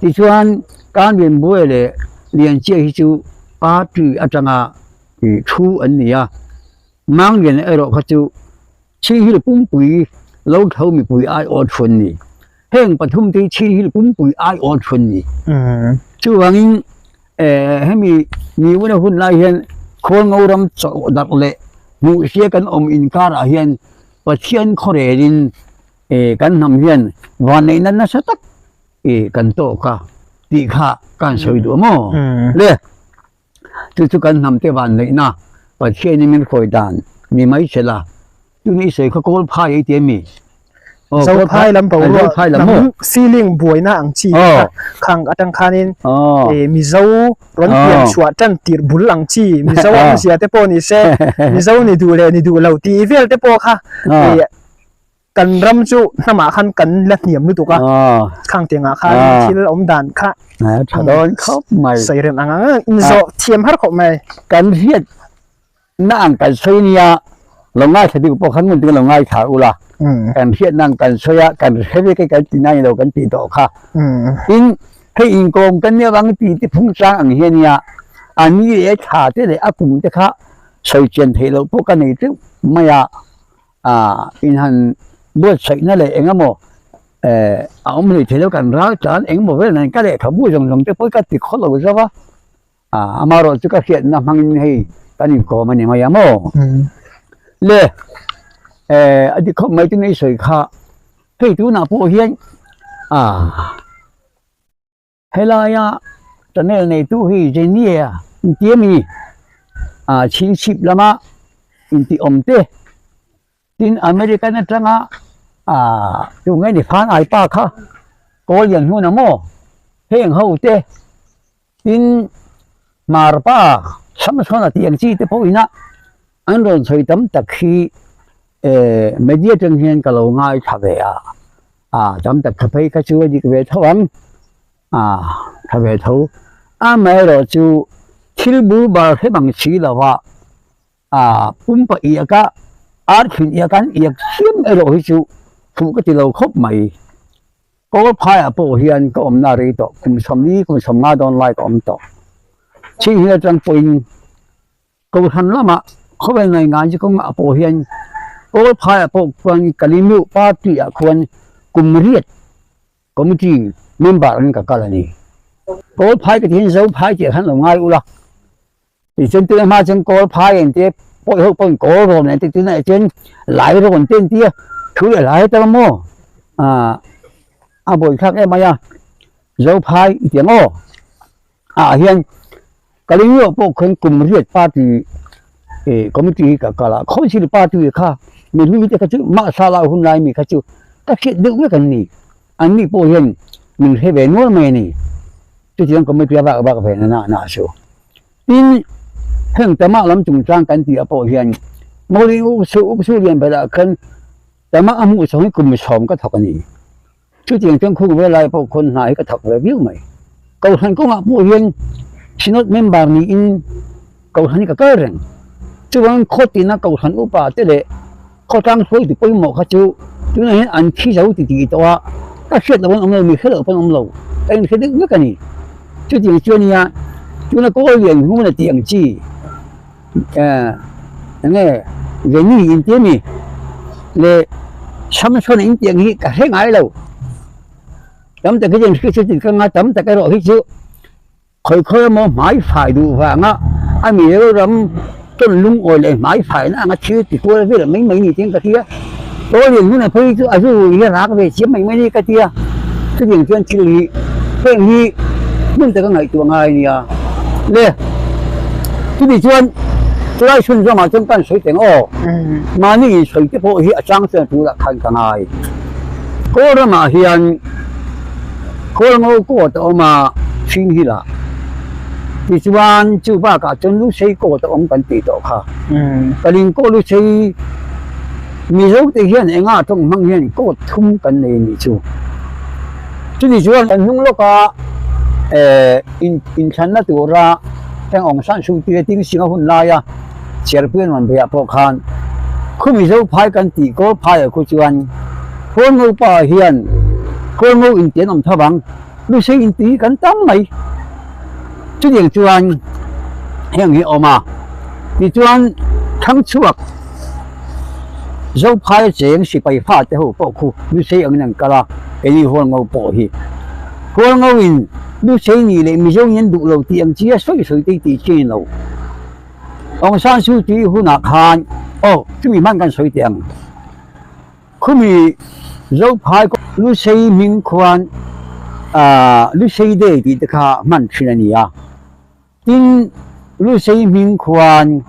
Tichuan Kamlian buaia leh Lianchia hi chu party atanga thu an ni a. Mangliana erawh kha chu Chhinghill pumpui lo tho mipui aiawh thu an ni. Heng pathum te hi Chhinghill pumpui aiawh thu an ni. Chuvangin hemi Niwina hun lai hian Khualngo ram chawh darh leh hmuhsia kan awm inkarah hian Pathian khawrelin kan hnam hian vanneihna nasa tak kan tawk a tih kha ka han sawi duh a maw? Le. Chu chu kan hnam te van neihna Pathianin min hruai dan ni mai se la, tun i sawi kha kawl phai ei ti a mi? Aw, kawl phai lam boruak hnam feeling buaina ang chi te kha khang atang khanin Mizo rawn pian chhuah tan tirh bul ang chi Mizo awmzia te pawh ni se Mizo ni duh leh ni duh lo tih vel te pawh kha Kan ram chu hnamah khan kan la hniam lutuk a, khang tiangah khan thil awm dan kha tha dawn khawp mai. Sawi rem ang ang inzawh thiam har khawp mai. Kan hriat na ang kan sawi nia, lo ngaithla deuh pawh khan ngun tin lo ngaithla ula, kan hriat na ang kan sawi a, kan hre vek e kan ti na ni lo kan tih tawh kha. Tin, hei inkawm kan nia vang ti te phung chang ang hian nia, a ni leh a thla te leh a kum te kha sawi chian theih loh pawh ka nei teuh mai a. Ah in han buatsaihna leh eng emaw eh a awm hlei thei lo kan ral tlan eng emaw vel nen ka lehkhabu zawng zawng te pawh ka ti khaw lo zo va ah amaherawh chu ka hriatna hmangin hei kan inkawm a ni mai a maw le eh a dik khawp mai chu nei sawi kha hei tunah pawh hian ah. Helaia channel neitu hi Jenie inti a mi? Ah chhingchhip lama inti awm te tin American atanga ah tunge ni Phan Ai pa kha kawl lian hmun a maw heng ho te tin Hmar pa Samsona tih ang chi te pawh ina an rawn sawi tam tak hi eh media atang hian ka lo ngaithla ve a. A tam tak tha phei kha chu a dik ve tho ang, a tha ve tho. Amaherawh chu thil bul bar hre bang si lo va, a pumpa iak a, ar thin iak an iak chiam erawh hi chu fuh ka ti lo khawp mai. Kawl phaiah pawh hian ka awmna rei tawh, kum sawmli kum sawmnga dawn lai ka awm tawh. Chhing hi atang pawhin Kohhran lamah khawvel ngaingai chu kawngah pawh hian Kawl phaiah pawh khuan Kalimiu party ah khuan kum riat committee member angin ka kal a ni. Kawl phai ka ti hian Zo phai tih ah khan lo ngai ula. Tichuan tuna hma chuan Kawl phai an tia pawih ho pawhin Kawl rawn an ti tunah chuan Lai rawn te an tia thu leh hlai ta maw a buaithlak em mai a Zo phai i ti ang aw. Ah hian Kalinglo pawh khan kum riat party eh committee hi ka kal a, council party kha mi hlui te kha chu mahsala hun lai mi kha chu ka hriat deuh vek an ni, an ni pawh hian min hre ve nual mai a ni, chutiang committee a vak vak ve na na chu. Tin, heng Tama lam chungchang kan tih ah pawh hian Mawlin Uksu Uksu lian berah khan Tama a hmuh chhawng hi kum sawm ka thawk a ni. Chutiang chuan khung ve lai pawh khawn hna hi ka thawk ve viau mai. Kohhran kawngah pawh hian Synod member niin Kohhran hi ka kal reng. Chuvangin khaw tina Kohhran upa te leh khawtlang hruaitu pawimawh kha chu tunah hian an thi zo ti tih tawh a, ka hriat loh an awm lo, mi hre loh pawn awm lo, ka inhre deuh vek a ni. Chutiang chuan nia tuna kawl lian hmun a tih ang chi eng nge Veni inti a mi leh Samson inti ang hi ka hre ngai lo. Tam tak hi chuan hriat chu tih ka nga tam tak erawh hi chu khawi khawi emaw hmai fai duh vanga a mi ro ram tawn lungawi leh hmai faina anga thil ti kual vel mai mai ni tiin ka hria. Tawlian hmunah phei chu a zu hi a rak ve chiam mai mai a ni ka tia. Chutiang chuan thil hi heng hi hmun taka ngaihtuah ngai a nia le. Chutih chuan chulai chhun zawngah chuan kan sawi teng aw. Mahni insawi te pawh hi a chang chuan turah khan ka ngai. Kawl ramah hian kawl ngo court a awm a, Chin Hill ah. Tichuan chu bakah chuan Lusei court a awm kan tih tawh kha. Kaling kaw Lusei Mizo te hian enga tawng hmang hian court thum kan nei a nih chu. Chutih chuan kan hnung lawka inthlanna tura heng Aung San Suu Kyi ting singa hun laia Cherpuian rawn beih ah pawh khan khu Mizo phai kan tih kawl phai ah khu chuan Kawlngo pa hian Kawlngo inti an awm tho vang, Lusei inti hi kan tam mai. Chutiang chuan heng hi a awm a, tichuan Thangchhuak Zophai cheng sipai fate ho pawh khu Lusei angin an kal a, keini Hualngo pawh hi. Hualngo in Lusei nih leh Mizo nih an duh lo tih ang chi a sawi sawi te hi tih chi a ni lo. Aung San Suu Kyi hunah khan aw chumi hman kan sawi teh ang. Khumi Zophai Lusei hming khuan Lusei Day tih te kha hman thin a ni a. Tin, Lusei hming khuan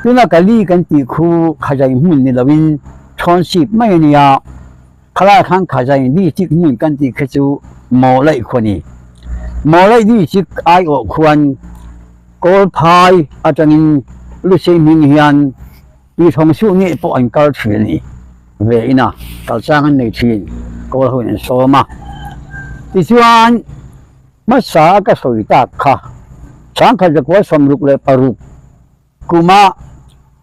tuna Kali kan tih khu Khazai hmun ni loin Thawnship mai a ni a. Khalai khan Khazai district hmun kan tih kha chu Mawlaih khua a ni. Mawlaih district aiawh khuan Kawlphai atangin Lusei hming hian Tui thawng suh ngei pawh an kal thin a ni. Ve ina kal chang an nei thin, kawl ho in an sawm a. Tichuan hmasa a ka sawi tak kha Sangkhat zakua 66 kuma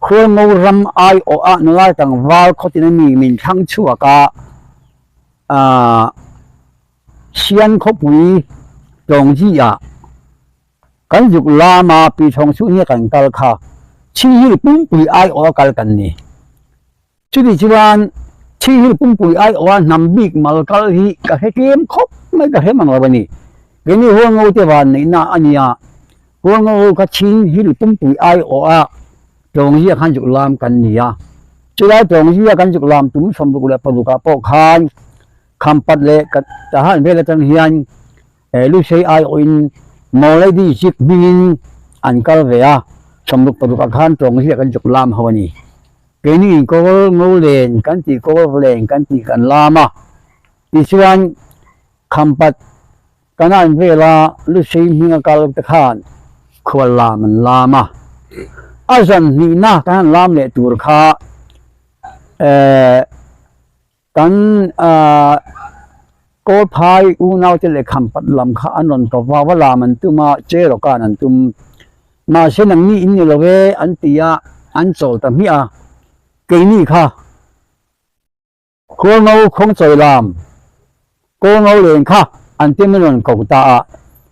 Khualngo ram aiawh ah nulai tlangval khawtin a mi min thlang chhuak a, aah Sian khawpui Tlawngzi ah Kan zuk lama pi thawng chu nia kan kal kha Chhihil pumpui aiawh a kal kan ni. Chuti chuan Chhihil pumpui aiawh a hnam bik mal kal hi ka hre tlem khawp mai ka hre mang lo a ni. Keini Hualngo te van neihna a nia, Hualngo ho kha Chhihil pumpui aiawh a Tlawngzia khan zuk lam kan ni a. Chulai Tlawngzia kan zuk lam tum 66 ah pawh khan Khampat leh Tahan vel atang hian He Lusei aiawhin Mawlaidi zik hmingin an kal ve a, 66 ah khan tawng ziak an zuk lam ho a ni. Keini in kawl ngo len kan tih kawl len kan tih kan lam a, tichuan Khampat Kanan vela Lusei hminga kal te khan khual lam an lam a, a zan hnihna kan han lam leh tur kha eh Kan Kawlphai unaute leh Khampat lam kha an rawn ko va, va lam an tum a, Cherawkan an tum. Mahse nangni in ni lo e an ti a, an chawl ta hmiah a. Keini kha Khualngo khawngchawi lam, Kawlngo leng kha an tim an rawn ko ta a,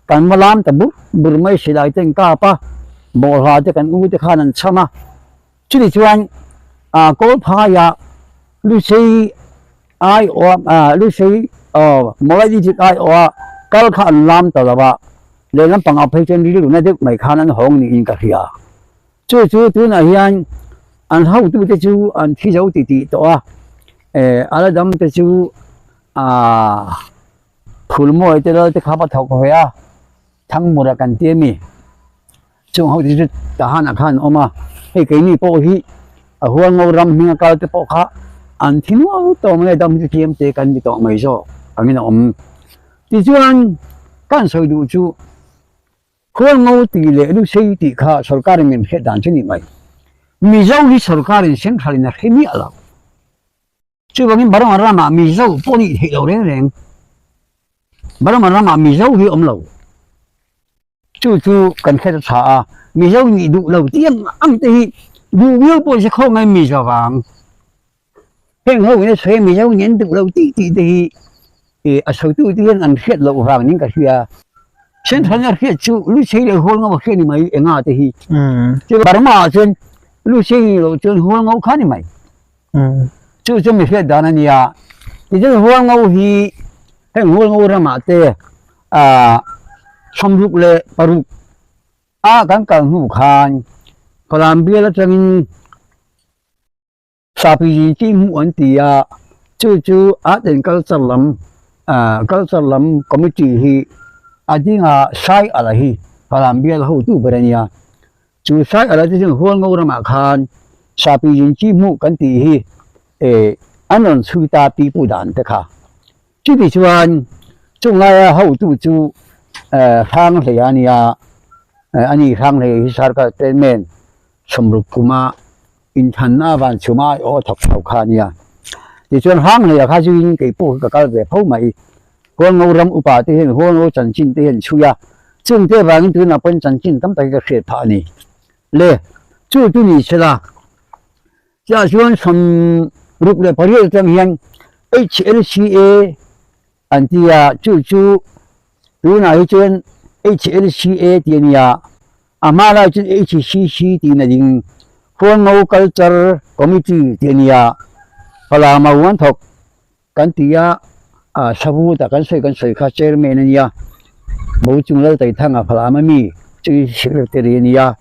kan va lam ta bur bur mai silai te an kap a, bawlhla te kan u te khan an chham a. Chutih chuan Kawlphaia Lusei aiawh Lusei Mawlai District aiawha kal kha an lam ta lo a, lehlam pangah phei chuan rilru na deuh mai khan an hawng niin ka hria. Chu chu tunah hian an hotute chu an thi zo ti tih tawh a, a la dam te chu Phulmawi te lal te kha va thawk ve a, Thangmura kan ti a mi. Chung ho te chu Tahan ah khan an awm a, hei keini pawh hi a Hualngo ram hminga kal te pawh kha an thi nual tawh mai a, dam chu tlem te kan ni tawh mai zawk angin a awm. Tichuan kan sawi duh chu Hualngo tih leh Lusei tih kha sorkarin min hriat dan chu ni mai. Mizo hi sorkarin central in a hre miah lo. Chuvangin Burma ramah Mizo pawh nih theih lo reng reng. Burma ramah Mizo hi awm lo. Chu chu kan hre ta tha a, Mizo nih duh lo tih ang ang te hi duh viau pawh se khawngaih Mizo vang. Heng ho in a sawi a Mizo nih an duh lo tih tih te hi ih a sawitu te hian an hriat loh vang niin ka hria. Central a hriat chu Luchei leh Hualngo a hriat ni mai enga te hi. Burma ah chuan Luchei nih loh chuan Hualngo kha ni mai. Chu chu mi hriat dan a nia. Tichuan Hualngo hi heng Hualngo ramah te ah 66 a kan kal hnu khan Columbia atangin Sapi zin chi hmuh an ti a, chu chu art and culture lam. Culture lam committee hi a dinga Sai Ala hi Falam bial hotu ber a nia. Chu Sai Ala te chuan Hualngo ramah khan Sapi Jinchi hmuh kan tih hi an rawn chhui ta pi pu dan te kha. Chuti chuan chung laia hotu chu Hranghlei a nia, ani Hranghlei hi Sarkar Chairman Sawmruk kuma inthanna van chhuma aw thawk chho kha a nia. Tichuan Hranghlei-a kha zuiin kei pawh hi ka kal ve fo mai. Hualngo ram upa te hian Hualngo chanchin te hian chhui a, chungte avangin tunah pawhin chanchin tam tak hi ka hriat phah a ni. Le, chu chu ni sela, chutah chuan 68 atang hian HLCA An ti a, chu chu tunah hi chuan HLCA tih a ni a, a hma lai chuan HCC tiin a ding. Hualngo Culture Committee tih a ni a, Palama huan thawk kan ti a, ah Savuta kan sawi kan sawi kha Chairman a ni a, Bo Chung Laltaithanga Palama mi chu Secretary a ni a,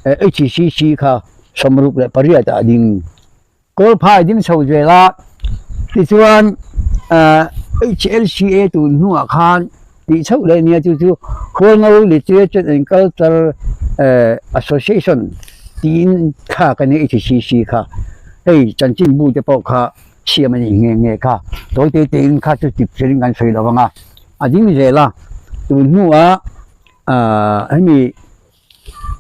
HCC kha 68 ah a ding. Kawlphai ding chho zel a, tichuan HLCA tun hnuah khan tih chhoh leh nia chu chu Hualngo Literature and Culture Association tiin thlak a nia HCC kha hei chanchinbu te pawh kha siam a nih nghe nghe kha tawi te tein kha chu tip chirin kan sawi lo ang a, a ding zel a tun hnuah hemi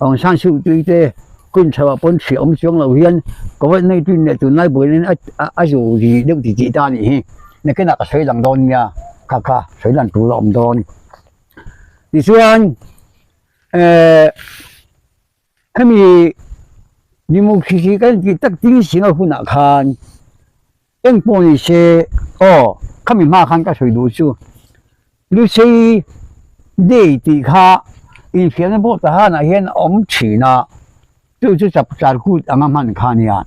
Aung San Suu Kyi te hun chho ah pawn hri awm chuang lo hian Covid 19 leh tunlai buaina in a zu ri deuh ti tih ta a nih hi. Nakinah ka sawi lang dawn nia, kha kha sawi lan tur a awm dawn. Tichuan eh hemi democracy kan tih tak ding singa hunah khan Engpawh ni se aw, khami hma khan ka sawi duh chu Lusei Day tih kha infiamna pawh Tahan ah hian a awm thin a, chu chu chapchar kut anga hman kha a nia.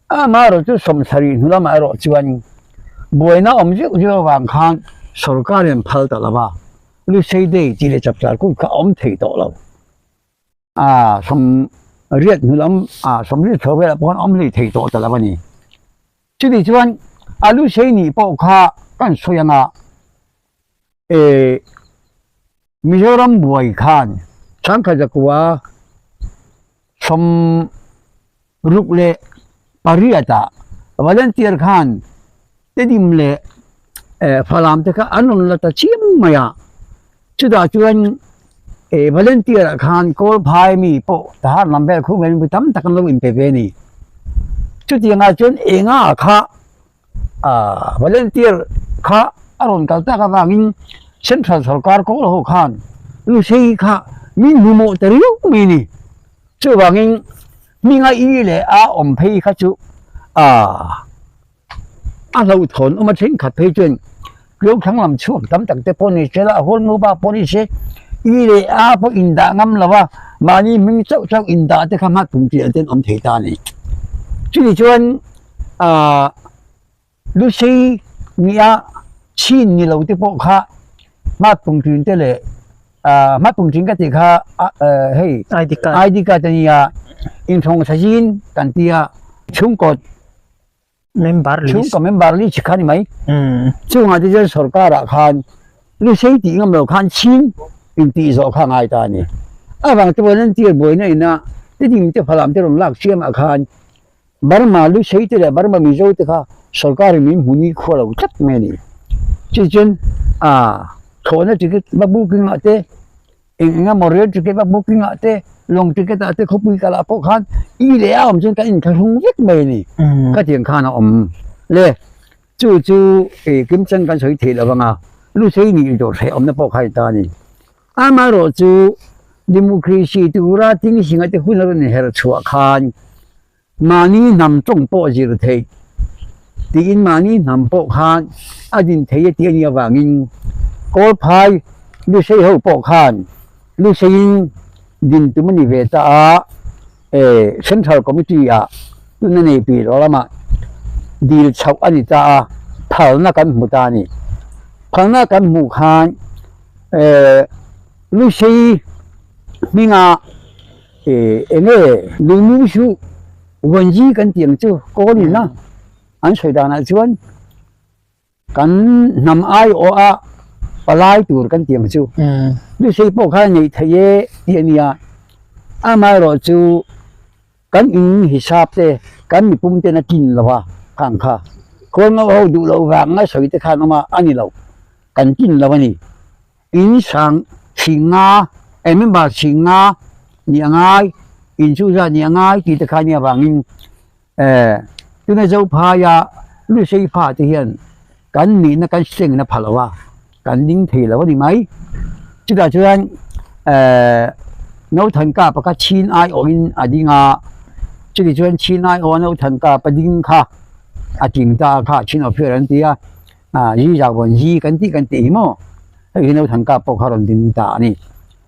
Amaherawh chu 70 hnu lamah erawh chuan buaina awm zeuh zeuh avang khan sorkar in phal ta lo va, Lusei Day tih leh chapchar kut kha a awm thei tawh lo. A 80 hnu lam a 80 chho velah pawh khan awm hlei thei tawh ta lo a ni. Chutih chuan a lu sei nih pawh kha kan sawi ang a, eh Mizoram buai khan changkhat zakua 68 ah volunteer khan Tedim leh Falam te kha an rawn la ta chiam mai a, chutah chuan volunteer ah khan Kawlphai mi pawh Tahan lam vel khu vel mi tam tak an lo inpe ve a ni. Chutiang ah chuan enga kha volunteer kha a rawn kal tak avangin Central sorkar kawl ho khan Lusei kha min hmuhmawh ta riau mai a ni. Chuvangin hminga i leh a awm phei kha chu a hlauhthawn awm a thenkhat phei chuan Tuangthlang lam chhuak tam tak te pawh ni se la a hual nu bak pawh ni se i leh a pawh indah ngam lo a mahni hming chauh chauh indah te kha hma tum tih ang ten awm thei ta a ni. Chutih chuan aah Lusei nia chhin ni lo te pawh kha hma tum thin te leh aah hma tum thin ka tih kha hei ID card ID card a nia inthawng thazin kan tia chhungkaw Member list. Chhungkaw member list kha ni mai. Chungah te chuan sorkar ah khan Lusei tih ngam lo khan chhing intih zawh kha a ngai ta a ni. Avang te pawh hian tir buaina ina Tedim te Falam te rawn lak siam ah khan Burma Lusei te leh Burma Mizo te kha sorkar in min hmu ni khua lo tlat mai a ni. Chu chuan ah thlawhna ticket va booking ah te Eng eng emaw rail ticket a booking ah te lawng ticket ah te khawpui kal ah pawh khan i leh a awm chuan kan inthlahrung vek mai a ni. Khatiang khan a awm le. Chu chu ih kimchang kan sawi theih lo anga Lusei nih dawr hreh awmna pawh kha a ni ta a ni. Amaherawh chu democracy tura thing singa te hun a rawn inher chhuah khan Mahni hnam tawng pawh zir theih tiin mahni hnam pawh khan a din thei a tih a nih avangin Kawlphai Lusei ho pawh khan Luseiin din tum a ni ve ta a, Central Committee ah tuna nei pi lo lamah dil chhoh a ni ta a, phalna kan hmu ta a ni. Phalna kan hmuh khan Lusei hminga Eng nge lungmu chu Wanji kan tih ang chu kawl in a an sawi danah chuan Kan hnam aiawh a palai tur kan tih ang chu. Lusei pawh khan neih theih e tih a nia. Amaherawhchu kan in hisap te kan mipum ten a tlin lo a khang kha. Khawl ngau ho duh loh vang a sawi te khan awm a, a ni lo. Kan tlin lo a ni. In sang chhinga eh member chhinga nih a ngai, in chu zat nih a ngai tih te kha a nih avangin eh tuna Zophaia Lusei fa te hian kan nihna kan sengna pha lo a, kan ding thei lo a ni mai. Chutah chuan eh Nothanka pakhat chhin aiawhin a ding a, chutih chuan chhin aiawha Nothanka pa ding kha a tling ta kha chhin awphiar an ti a. Ah zi zau vawn zi kan tih kan tih hi maw hei hi naupang kap pawh kha rawn din ta a ni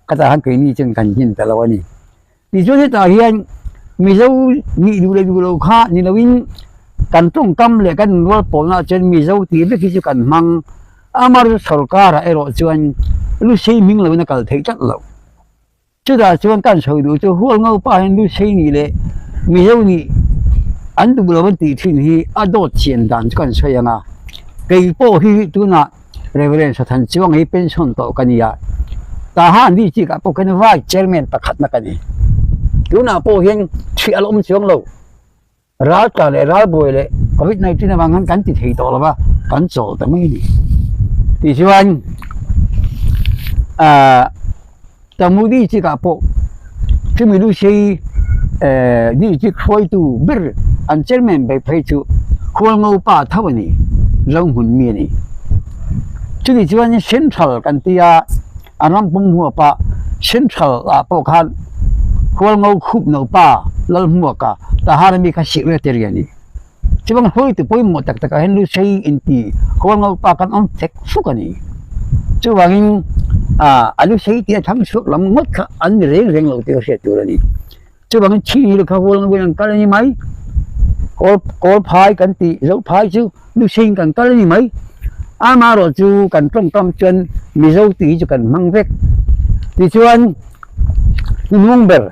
khatah khan keini chuan kan din ta lo a ni tichuan hetah hian mizo nih duh leh duh loh kha ni loin kan tawngkam leh kan inrual pawlna ah chuan mizo tih vek hi chu kan hmang amar sorkar ah erawh chuan lusei hming loin a kal theih tlat loh. Chutah chuan kan sawi duh chu Hualngo pa hian Lusei nih leh Mizo nih an duh lo an tih thin hi a dawt chian dan chu kan sawi ang a. Kei pawh hi tunah Reverend Sathan Chuang hi pension tawh ka ni a, Tahan District ah pawh khan Vice Chairman pakhatna ka ni. Tunah pawh hian ṭhiah a la awm chuang lo. Ral tla leh ral buai leh Covid 19 avang khan kan ti thei tawh lo va, kan chawl ta mai a ni. Tichuan ahh Tamudi chikah pawh chumi Lusei ehh district hruaitu ber an chairman ber phei chu Hualngo pa tho a ni, Zohmun mi a ni. Chutih chuan Central kan tia a ram pum huapa Central ah pawh khan Hualngo khup no pa Lalhmuaka Tahara mi kha Secretary a ni. Chuvang hruaitu pawimawh tak takah hian Lusei inti Hualngo pa kan awm fek fuk a ni. Chuvangin ah a Lusei tih a thang chhuak lam ngawt kha an ni reng reng lo tih ka hriat tur a ni. Chuvangin Chhingil kha Hualngo in an kal a ni mai. Kawl kawl phai kan tih zoh phai chu Lusei in kan kal a ni mai. Amaherawh chu kan tawngkam chuan Mizo tih hi chu kan hmang vek. Tichuan hnuhnung ber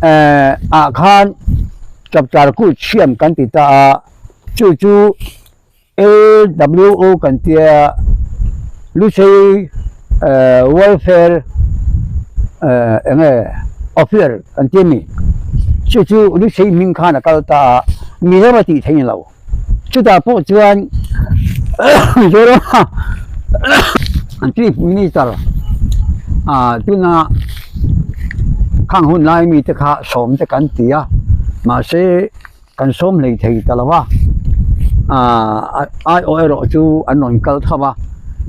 eh ah khan chapchar kut hriam kan ti ta a, chu chu LWO kan tia Lusei Welfare eng nge Officer kan tia mi chu chu Lusei hming khan a kal ta a Mizoram a tih theih ni lo chutah pawh chuan Mizoram a Chief Minister ah tuna khang hun lai mite kha sawm te kan ti a mahse. Kan sawm hlei thei ta lo a, aah aiawh erawh chu an rawn kal tho a,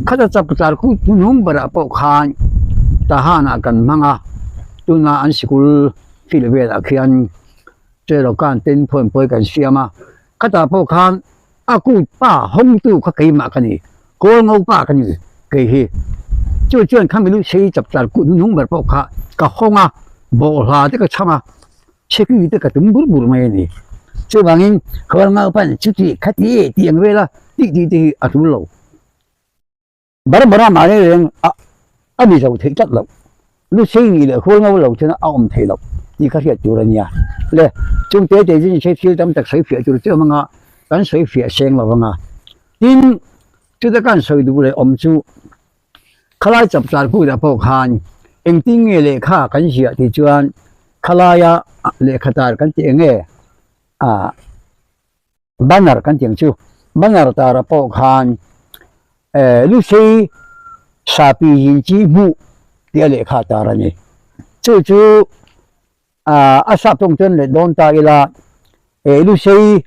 khata chak char khu hnung berah pawh khan Tahan ah kan hmang a, tuna an sikul field velah khian Cherokan ten phuan pawi kan siam a, khatah pawh khan a kut pa hawngtu kha keimah ka ni, kawl ngo pa ka ni kei hi. Chu chuan khami lu sei chap char kut hnung ber pawh kha ka hawng a, bawhhla te ka chham a. Chhekni te ka tum bur bur mai a ni. Chuvangin khual ngau pan chuti khati e tih ang vela tih tih te hi a tul lo. Barbara mahni reng a a ni zo theih tlat loh. Lusei nih leh khual ngau lo chuan a awm theih loh tih kha hriat tur a nia. Le chung te te zin hre thil tam tak sawi fiah tur chu awm anga kan sawi fiah seng lo anga. Tin, chuta kan sawi duh leh awm chu Khalai chapchar kutah pawh khan engtin nge lehkha kan ziah tih chuan khalaia lehkha tar kan tih eng nge ah banner kan tih ang chu banner tarah pawh khan eh Lusei Sapi Zinchi hmuh tih a lehkha tar a ni. Chu chu ah a sap tawng chuan let dawn ta ila eh Lusei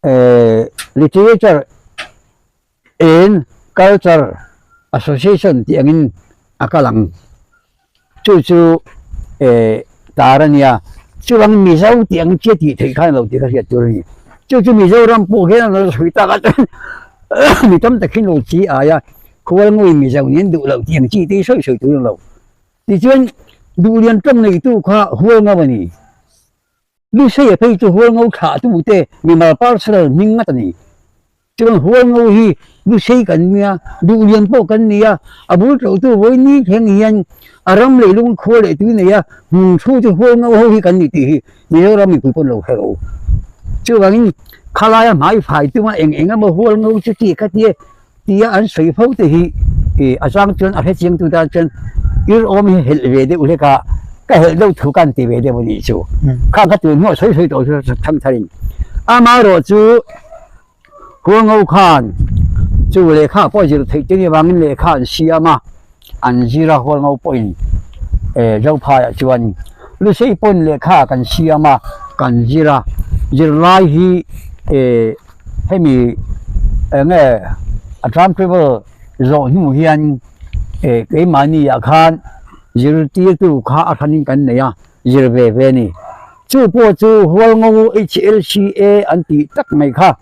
eh literature and culture association tih angin a kal ang chu chu eh tar a nia chuvang mizo tih ang chiah tih theih khan lo tih ka hriat tur a ni chu chu mizoram pawh hian an lo sawi tak a chuan mi tam tak hi lo chi ai a khual ngawi mizo nih an duh loh tih ang chi te hi sawi sawi tur a ni lo tichuan duhlian tawng neitu kha hual ngau a ni. Lusei a phei chu Hualngo thlah tu te mimal personal hming ngat a ni. Chuan Hualngo hi Lusei kan nia, Duhlian pawh kan nia, a bul ṭo tu vawi ni thleng hian a ram leh lung khua leh tui nei a, hmun thu chu Hualngo ho hi kan ni tih hi Mizoram mipui pawn lo hre lo. Chuvangin. Khalaia hmai fai tuma eng eng emaw hual ngo chu ti kha tia tia an sawi fo te hi ih a chang chuan a hrechiang tu tan chuan ir awm hi helh ve deuh hlek a, ka helh deuh thu ka an ti ve deuh a nih chu. Khang kha tun hnuah sawi sawi tawh chu thang thar in amaherawh chu hual ngo khan chu lehkha pawh zir theih te ni avangin lehkha an siam a, an zir a hual ngo pawhin eh Zophaiah chuan Lusei pawn lehkha kan siam a, kan zir a, zirlai hi eh hemi eng nge a time table zawh hnu hian eh keimahni ah khan zirtirtu kha a hranin kan nei a, zir ve ve a ni. Chu pawh chu Hualngo HLCA an tih tak mai kha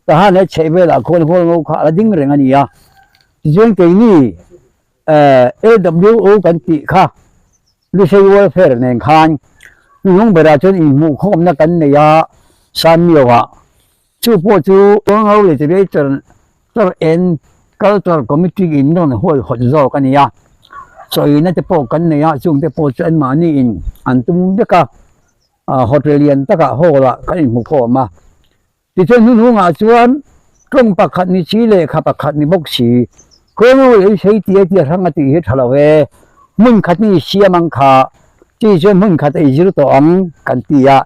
tahan he chheh velah khuan Hualngo kha a la ding reng a ni a, tichuan keini eh AWO kan tih kha Lusei Welfare nen khan hnuhnung berah chuan inhmuhkhawmna kan nei a, Sanmio-ah. Chu pawh chu Hualngo Literature and Culture Committee in rawn huaihawt zawk a ni a, chawina te pawh kan nei a, chungte pawh chu anmahni in an tum vek a, hotel lian takah hall-ah kan inhmuhkhawm a. Tichuan hnuhnungah chuan tawng pakhat ni si lehkha pakhat ni bawk si, Khawngaw lei sei tia tia hrang a tih hi tha lo e, hmun khat ni siam ang kha, chi chuan hmun khat ei zir tawh ang kan ti a,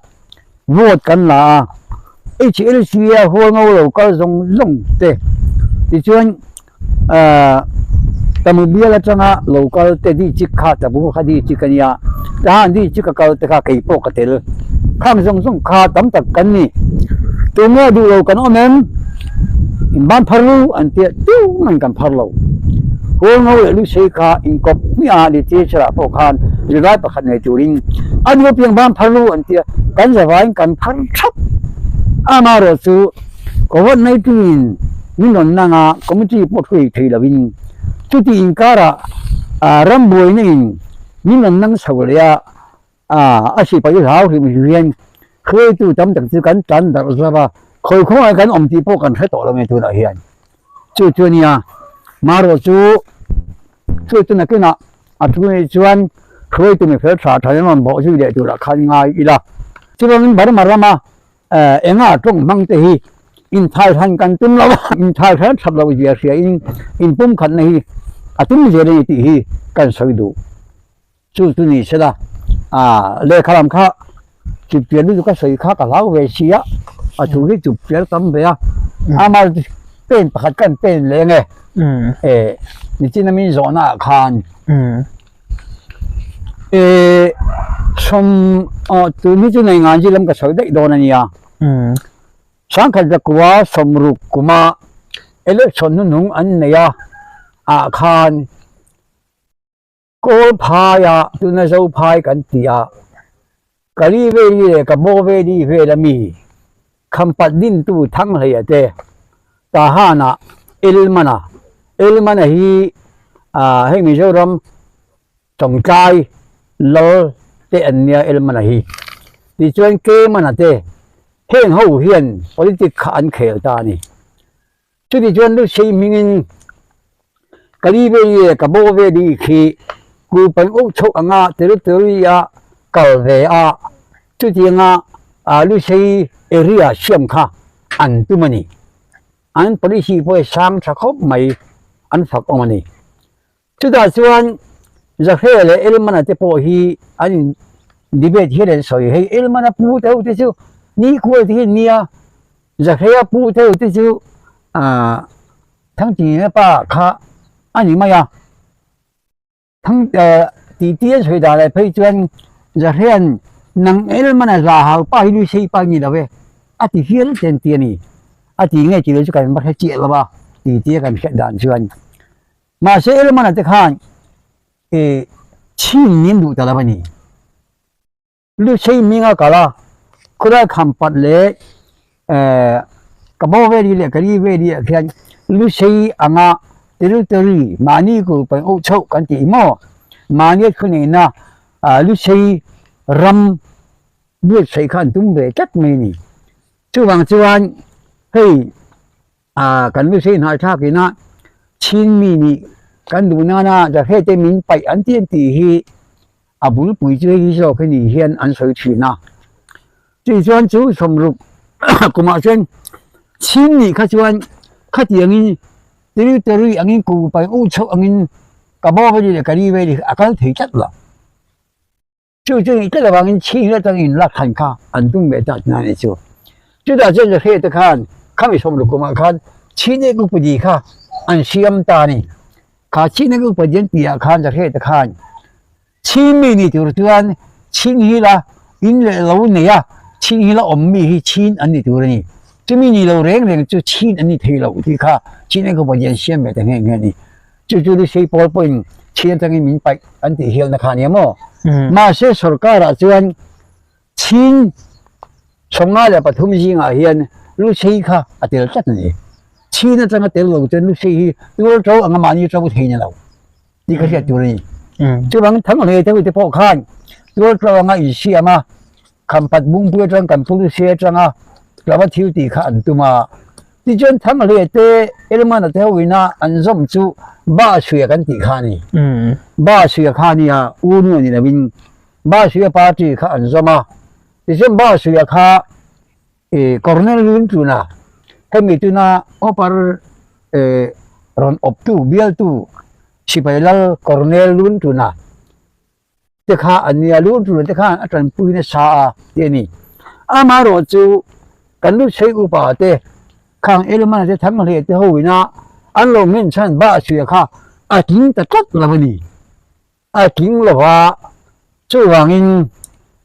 vote kan la a, HLC a hualngo lo kal zawng zawng te, tichuan ahh Tamu bial atanga lo kal te di chik kha Tamu kha di chik a nia, tahan di chik a kal te kha kei pawh ka tel, khang zawng zawng kha tam tak kan ni, tunge duh lo kan awm em? In ban phar lu an tia tiu man kan phar lo, Hualngo leh Lusei kha inkawp hmiah a literature ah pawh khan zirlai pakhat nei turin a nu piang ban phar lu an tia kan zavaiin kan phar thap, amaherawhchu Covid-19 in min rawn nang a, committee pawh thu ei thei lovin chuti inkarah ram buaina in min rawn nang chho leh a, a sipai hlau hrim hrim hian hruaitu tam tak chu kan tlan darh zauh a, khawi khawngaih kan awm tih pawh kan hre tawh lo nge tunah hian. Chu chu a nia, marawh chu chu chu nakinah a thu nei chuan hruaitu mi fel tha tha in rawn bawh zui leh turah khan ngai ila. Chuvangin Burma rama Enga tawng hmang te hi inthai hran kan tum lo a, inthai hran that loh zia hria in inpumkhatna hi a tum zel a ni tih hi kan sawi duh. Chu chu ni sela, lehkha lam kha chupchiar lutuk a sawi kha ka hlau ve si a, a thu hi chupchiar tam ve a, ama pen pakhat kan pen leh nge, nichin a min zawhna ah khan. E sawm aw tun hi chu nei ngan zil lam ka sawi daih dawn a nia. Sangkhat zakua sawmruk kuma election hnuhnung an nei a ah khan Kawl phaia tuna Zophai kan tih a Kali Veli leh Kabo Veli vel ami Khampat dintu Thanghleia te Tahan-ah Elmana Elmana hi hei Mizoram Tawngtai lal te an nia Elmana hi. Tichuan Kemana te heng ho hian politic kha an khel ta a ni. Chuti chuan Lusei hmingin Kali Veli leh Kabo Veli khi Kupan uk chhoh anga territory a kal ve a, chutianga Lusei area siam kha an tum a ni. An policy pawh hi sang tha khawp mai an fak awm a ni. Chutah chuan Zahre leh Elmana te pawh hi an in debate hian an sawi hei Elmana pu te ho te chu ni kual te hi an nia Zahrea pu te ho te chu ah Thangtinga pa kha a ni mai a Thang eh tih tih an sawi dan leh phei chuan Zahrea'n nang Elmana za hau pa hi Luisei pa ni lo e a ti hial ten ti a ni a ti nge tih lo chu kan va hre chiah lo a tih tih a kan hriat dan chuan. Mahse Elmana te khan eh chhin nin duh ta lo a ni. Lusei hming a kal a, khawlai kham pat leh eh Kabo Valley leh Kali Valley ah khian Lusei anga territory mahni ku paih uh chhoh kan tih maw? Mahni a thu neihna ah Lusei ram buatsaih kha an tum ve tlat mai a ni. Chuvang chuan hei Ah kan Lusei hnaithlak ina Chin mi nih kan duh nana Zahre te min paih an ti an tih hi a bulpui chu hei hi zawk hi ni hian an sawi thin a. Chutichuan chu sawmruk kumah chuan. Chin nih kha chuan khatiangin territory angin ku pai u chhoh angin ka bo veli leh ka ri veli a kal thei tlat lo. Chu chu nih tlat avangin Chin atangin lak hran kha an tum ve ta tihna a nih chu. Chutah chuan Zahre te khan khami sawmruk kumah khan Chin ek upadi kha an siam ta a ni. Kha Chin ek upadi an tihah khan Zahre te khan Chin mi ni tur chuan Chin hi la in leh lo nei a, Chin hi la awm mi hi Chin an ni tur a ni. Chumi ni lo reng reng chu Chin an ni thei lo tih kha Chin ek upadi an siam ve ta nghe nghe a ni. Chu chu Lusei pawl pawhin Chin atangin min paih an tih hialna kha a nia maw? Mahse sorkarah chuan Chin 53 zingah hian Lusei kha a tel tlat a ni. Chin atanga tel lo chuan Lusei hi tual to anga mahni to thei ni lo tih ka hriat tur a ni. Chuvangin Thanghlei te te pawh khan tual to anga insiam a, Khampat Bungpui atang kan pu Lusei atanga tlava thil tih kha an tum a. Tichuan Thanghlei te Elmana te ho ina an zawm chu Ba Suia kan tih kha a ni. Ba Suia kha a nia, u nu a ni lovin Basuia party kha an zawm a, tichuan Basuia kha ih Colonel Luntuna hemi tuna Upper ih rawn awptu bialtu sipai lal Colonel Luntuna te kha an nia, Luntuna te khan a tanpui nasa a tih a ni. Amaherawh chu kan Luchei upa te khang Elmana te Thanghleh te ho ina an lo nghen chhan Basuia kha a tling ta tlat lo a ni. A tling lo va, chuvangin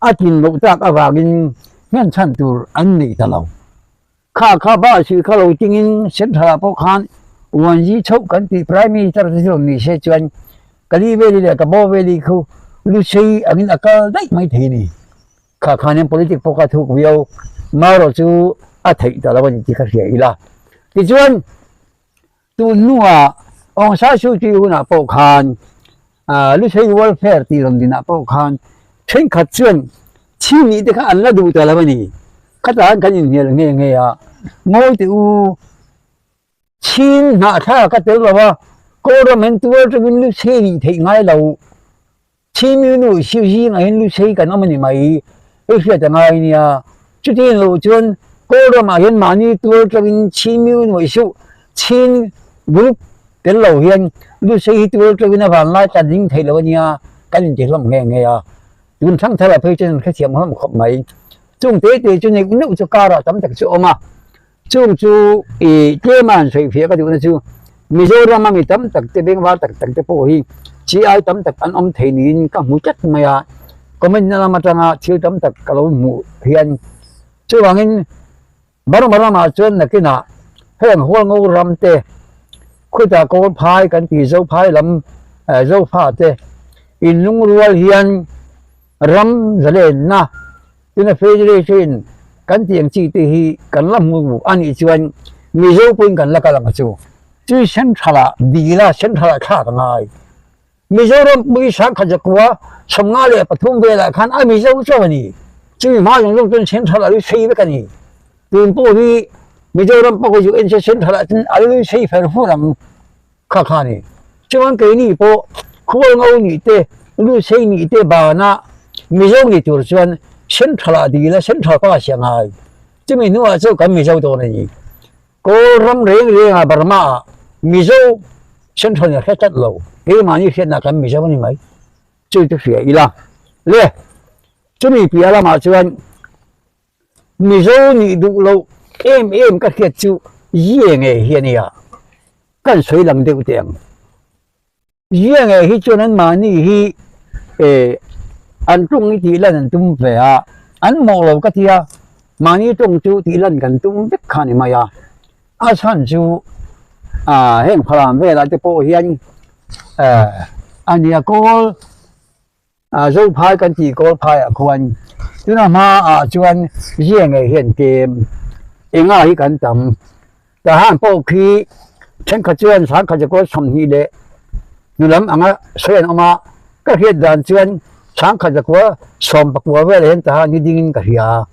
a tlin loh tak avangin hman chhan tur an nei ta lo. Kha kha ba si kha lo tingin Central ah pawh khan Uanzi chhoh kan tih Prime Minister te chu rawn ni se chuan Kali Valley leh Kabo Valley khu Lusei angin a kal daih mai thei a ni. Kha khanin politic pawh kha thuk viau marawh chu a theih ta lo a ni tih kha hria ila. Tichuan. Tun hnuah Aung San Suu Kyi hunah pawh khan Luchei Welfare tih rawn dinah pawh khan thenkhat chuan thi nih te kha an la duh ta lo a ni. Khatah khan kan inhnial nghe nghe a, Ngawi teh u, Chin hnahthlak ka tel lo a, Kawlram hian tual tangin Luchei nih theih ngai lo. Chin mi nu siu zingah hian Luchei kan awm a ni mai, hei hriat a ngai nia. Chuti loh chuan Kawlramah hian mahni tual tangin Chin mi nuaih suh, Chin group tel lo hian Luchei hi tual tangin a vanlai tan ding thei lo a nia, kan inti hlawm nghe nghe a. Tun thlang thar ah phei chuan an hrethiam hlawm khawp mai. Chung te te chu neuh neuh chu karah tam tak chu a awm a. Chung chu i tlema han sawifiah ka duhna chu Mizoram a mi tam tak te bengvar tak tak te pawh hi chi ai tam tak an awm thei niin ka hmu tlat mai a, comment na lam atanga thil tam tak ka lo hmuh hian chuvangin Burma ramah chuan nakinah heng Hualngo ram te khutah Kawlphai kan tih Zophai lam Zofa te inlungrual hian ram zalenna Tuna Federation kan tih ang chi te hi kan la hmu a nih chuan Mizo pawhin kan la kal ang chu. Chui Central ah dil a Central ah thlak a ngai. Mizoram pui sangkhat zakua 53 velah khan a Mizo chauh a ni. Chumi hma zawng zawng chuan Central a lu sei vek a ni. Tun pawh hi Mizoram pawh hi chu en se Central ah chuan a lu sei fer fur ang. Kha kha ni. Chuan keini pawh khual ngo nih te, Lusei nih te banah Mizo ni tur chuan Central ah dil a, Central pa si a ngai. Chumi hnuah chuan kan Mizo dawn a ni. Kawl ram reng rengah Burma ah Mizo Central nih a hre tlat lo. Keimahni hriatna kan Mizo a ni mai. Chu chu hria ila. Le, chumi piah lamah chuan Mizo nih duh loh em em ka hriat chu Zia nge hi a nia, kan sawi lang deuh teh ang. Zia nge hi chuan an mahni hi eh an tawng hi tih lan an tum ve a, an mawh lo ka tia, mahni tawng chu tih lan kan tum vek kha a ni mai a. A chhan chu ah heng phalam velah te pawh hian eh a nia kawl. Zophai kan tih Kawlphaiah khuan tuna hmaah chuan zia ngei hian kem enga hi kan tam. Tahan pawh khi thenkhat chuan sangkhat zakua 20 leh hnu lam anga sawi an awm a, ka hriat dan chuan sangkhat zakua 19 velah hian tahan hi dingin ka hria.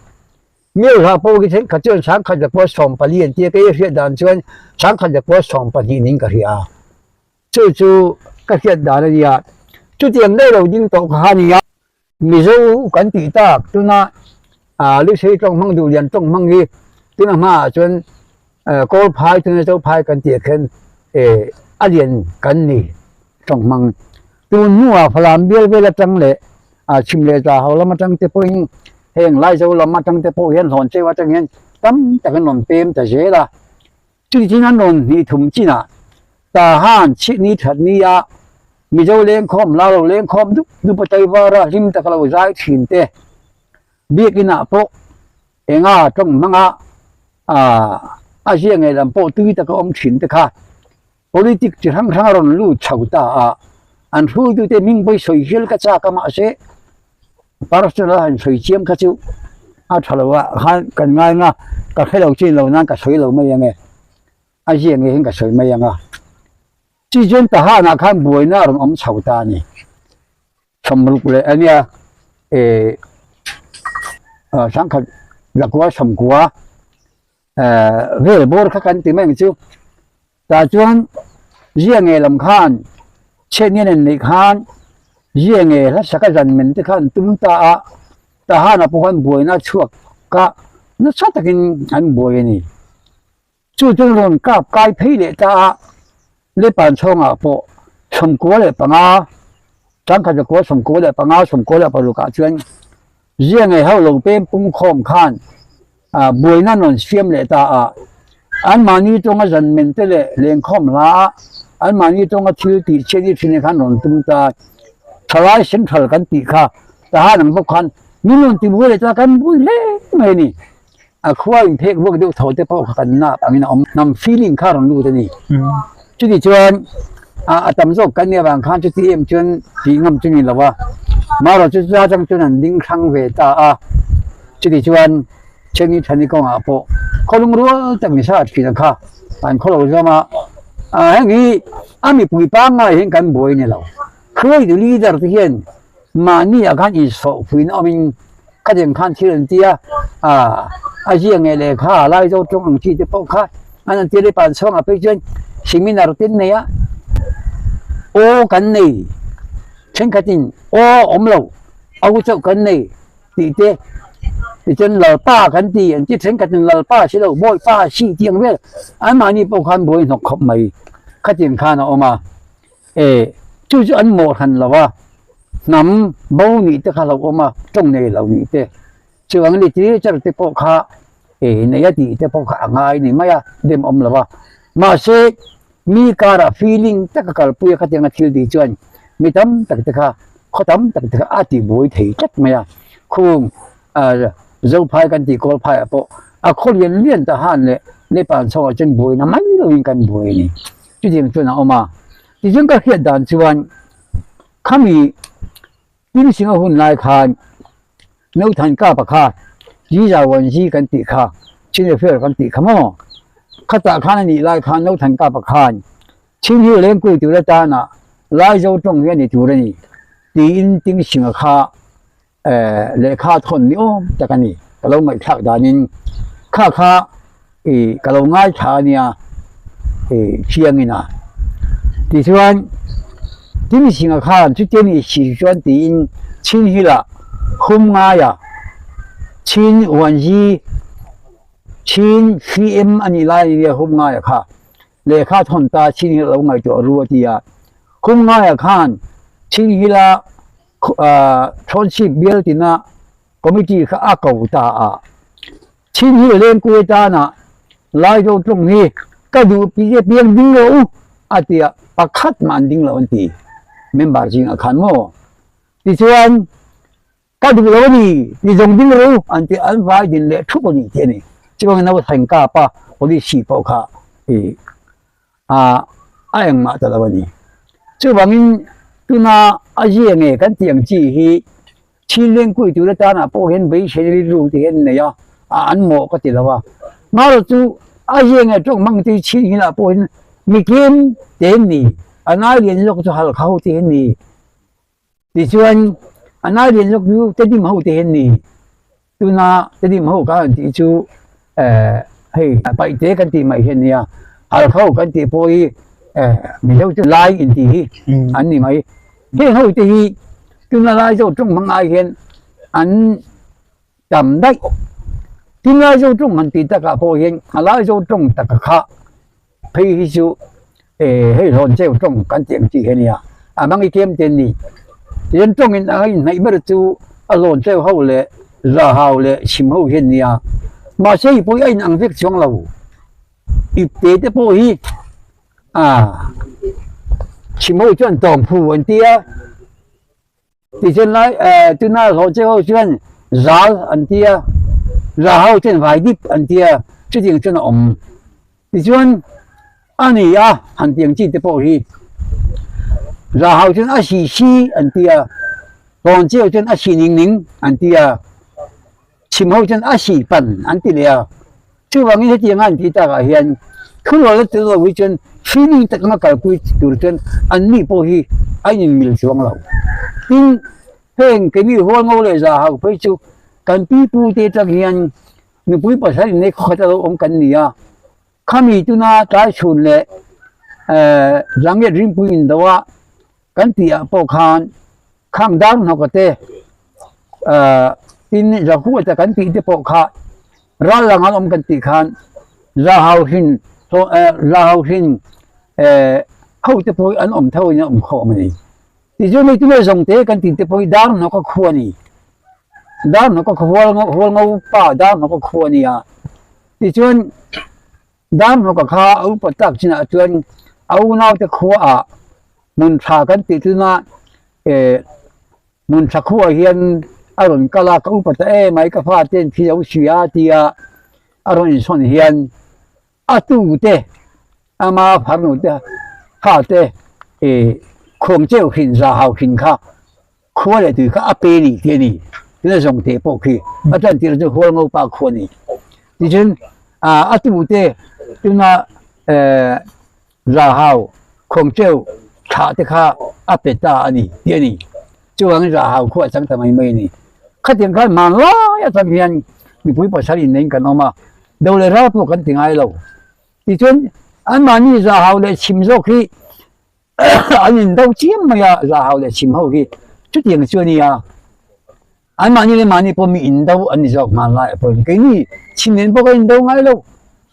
Miuhla pawh khi thenkhat chuan sangkhat zakua 14 an tia, kei a hriat dan chuan sangkhat zakua 12 niin ka hria. Chu chu ka hriat dan a nia. Chutiang daih lo ding tawh kha a nia. Mizo kan tih tak tuna Lusei tawng hmang duh lian tawng hmang hi tuna hmaah chuan Kawl phai tuna zo phai kan tih ah khian a lian kan ni tawng hmang. Tun hnuah Falam bial vel atang leh chhim leh tla ho lam atang te pawhin heng Laizo lam atang te pawh hian hlawn cheu atang hian tam tak an rawn pem ta zel a. Chutih chin an rawn hnih thum chinah Tahan chhitni thatni a Mizo lengkhawm la lo lengkhawm dup dup a Taivara hlim taka lo zai thin te biakinah pawh enga tawng hmanga a zia ngei lam pawh tui taka awm thin te kha politic chi hrang hrang a rawn lut chho ta a, an hruaitute hming pawh hi sawi hial ka chak a mahse personal a han sawi chiam kha chu a tha lo a khan kan ngai nga ka hre lo chin lo nan ka sawi lo mai ang e a zia ngei hian ka sawi mai ang a chi chuan Tahan ah khan buaina a rawn awm chho ta a ni. Sawmruk leh a nia eh sangkhat lakua sawmkua eh vel bawr kha kan ti mai ang chu tah chuan zia nge lam khan chhiatni nen neih khan zia nge hla saka zan men te kha an tum ta a Tahana pawh khan buaina a chhuak ka nasa takin an buai a ni. Chu chu rawn kap kai phei leh ta a, Lepan chhawngah pawh 95, tlangkhat zakua 95, 96 ah chuan zia ngei ho lo pem pung khawm khan buaina an rawn siam leh ta a, anmahni tawnga zan men te leh lengkhawm hla a anmahni tawnga thil tih chhiat i thin khan rawn tum ta. Thalai Central kan tih kha tahan ang bawk khan min rawn ti buai leh ta kan buai hle mai a ni. A khua in phek vuak deuh tho te pawh kha kan nap angin a awm. Hnam feeling kha a rawn lut a ni. Chuti chuan a tam zawk kan nih avang khan chuti em chuan tih ngam chu ni lo a. Marawh chu chula atang chuan an ding hrang ve ta a. Chuti chuan Chengni Thani kawngah pawh khawlung rual tak ni sa thin a kha an khaw lo zawm a. Heng hi a mipui pangngai hian kan buai ni lo. Hruaitu leader te hian mahni ah khan insawhpuina awmin khatiang khan thil an ti a, ah a zia nge lehkha lai zo tawng ang chi te pawh kha an han ti a lepan chhuangah phei chuan seminar te an nei a, aw kan nei thenkhatin aw awm lo au chauh kan nei tih te tichuan lalpa kan ti an ti thenkhatin lalpa si lo bawipa si tih ang vel anmahni pawh khan buai hnawk khawp mai khatiang khan a awm a. E, chu chu an mawh hran lo a, hnam bo nih te kha lo awm a, tawng nei lo nih te, chuvang literature te pawh kha e nei a tih te pawh kha a ngai ni mai a, dem awm lo a. Mahse, mi karah feeling taka kalpui a khatianga thil tih chuan mi tam tak te kha, khaw tam tak te kha a ti buai thei tlat mai a. Khung Zophai kan tih Kawlphaiah pawh a khaw lian lian ta han leh Nepal chhoah chuan buaina mai loin kan buai a ni. Chutiang chuan a awm a. Tichuan ka hriat dan chuan khami Tinsinga hun lai khan Nauthan Kapa kha Jiza Wanzi kan tih kha Chinefel kan tih kha maw? Khatah khan a nih lai khan Nauthan Kapa khan Chin hi lengkui tur atana Laizo tawng hi a ni tur a ni tiin Tingsinga kha lehkha thawn ni awm tak a ni. Ka lo ngaihthlak danin kha kha ih ka lo ngaithla a nia ih chiangin a. Tichuan Timsinga khan chutia ni si chuan tiin Chin Hill-ah hum ngaia Chin Uanzi Chin CM a nih lai nia hum ngaia kha lehkha thawn ta Chin Hill a lo ngaihtuah ru a ti a. Hum ngaia khan Chin Hill-a Township bial tina committee kha a ko ta a, Chin hi Lengkui tana Laizo tlung hi ka duh pi piang ding lo u a ti a, pakhat mah an ding lo an ti member zingah khan maw? Tichuan ka duh lo a ni ti zawng ding lo u an ti an vai din leh thup a ni tih a ni. Chuvangin Nauthain Kapa policy pawh kha i a a engmah ta lo a ni. Chuvangin tuna a zia nge kan tih ang chi hi Chin lengkui tur atana pawh hian beisei rilru te hian nei a, a an mawh ka ti lo a. Marawh chu a zia nge tawng hmang te Chin hilah pawh hian mikim te an ni, a nai lian zawk chu halkha ho te an ni. Tichuan a nai lian zawk chu Tedim ho te an ni. Tuna Tedim ho ka han tih chu eh hei Paihte kan tih mai hi a nia, Halkha ho kan tih pawh hi eh Mizo chu Lai in tih hi an ni mai. Heng ho te hi tuna Lai zawk tawng hmang ai hian an tam daih. Tin Laizo tawng han tih takah pawh hian a Laizo tawng taka kha phei hi chu hei hlawn cheu tawng kan tih ang chi hi a nia, a hmang i tlem te an ni. Tichuan tawngin a inhnaih ber chu a hlawn cheu ho leh za hau leh chhim ho hi an nia. Mahse hei pawh hi a inang vek chuang lo. Ipte te pawh hi a chhim ho chuan tawng phu an ti a. Tichuan lai tuna hlawh che ho chuan zal an ti a, za ho chuan vai dip an ti a, chutiang chuan a awm. Tichuan a ni a han tiang chi te pawh hi za ho chuan a si si an ti a, hlawn che ho chuan a si ning ning an ti a, chhim ho chuan a si pan an ti leh a. Chuvangin hetianga an tih takah hian thurual a tel lo hi chuan feeling tak anga kalpui tur chuan anni pawh hi a inmil chuang lo. Tin, heng keini hual ngo leh za hau phei chu kan pi pu te atang hian nupui pasal innei khawkhat a lo awm kan ni a, khami tuna tlai chhun leh zangiat ringpui indo a kan tih ah pawh khan khang dar hnawk te tin zahuat a kan tih te pawh kha ral lang an awm kan tih khan zahau hrin zahau hrin ho te pawh hi an awm tho in an awm khawm a ni. Tichuan hei tunge zawng te kan tih te pawh hi dar hnawk a khu a ni. Dar hnawk a khu hual ngo pa dar hnawk a khu a ni a. Tichuan Dam hnawka kha a upa tak chinah chuan a unaute khuaah hmun tha kan tih tuna eh hmun tha khuaah hian a rawn kal a, ka upa ta em ai ka fate an thi lo si a tia a rawn insawn hian a tute ama farnute fate eh khuangcheu hrin za hau hrin kha Khua leh tui kha a pe ni tih a ni. Tuna zawng teh pawh khi a tan tir chu hual ngo pa khua ni. Tichuan a tu te tuna Zahau Khawngcheu thlah te kha a pe ta a ni tih a ni. Chuvangin Zahau khua a chang ta mai mai a ni. Khatiang khan hmanlai atang hian mipui pasal inneiin kan awm a, do leh ral pawh kan ti ngai lo. Tichuan anmahni Zahau leh chhim zawk hi An in do chiam mai a, za hau leh chhim ho hi chutiang chu a nia. Anmahni leh mahni pawh mi in do an ni zawk hman lai a pawhin keini chhim nen pawh ka in do ngai lo,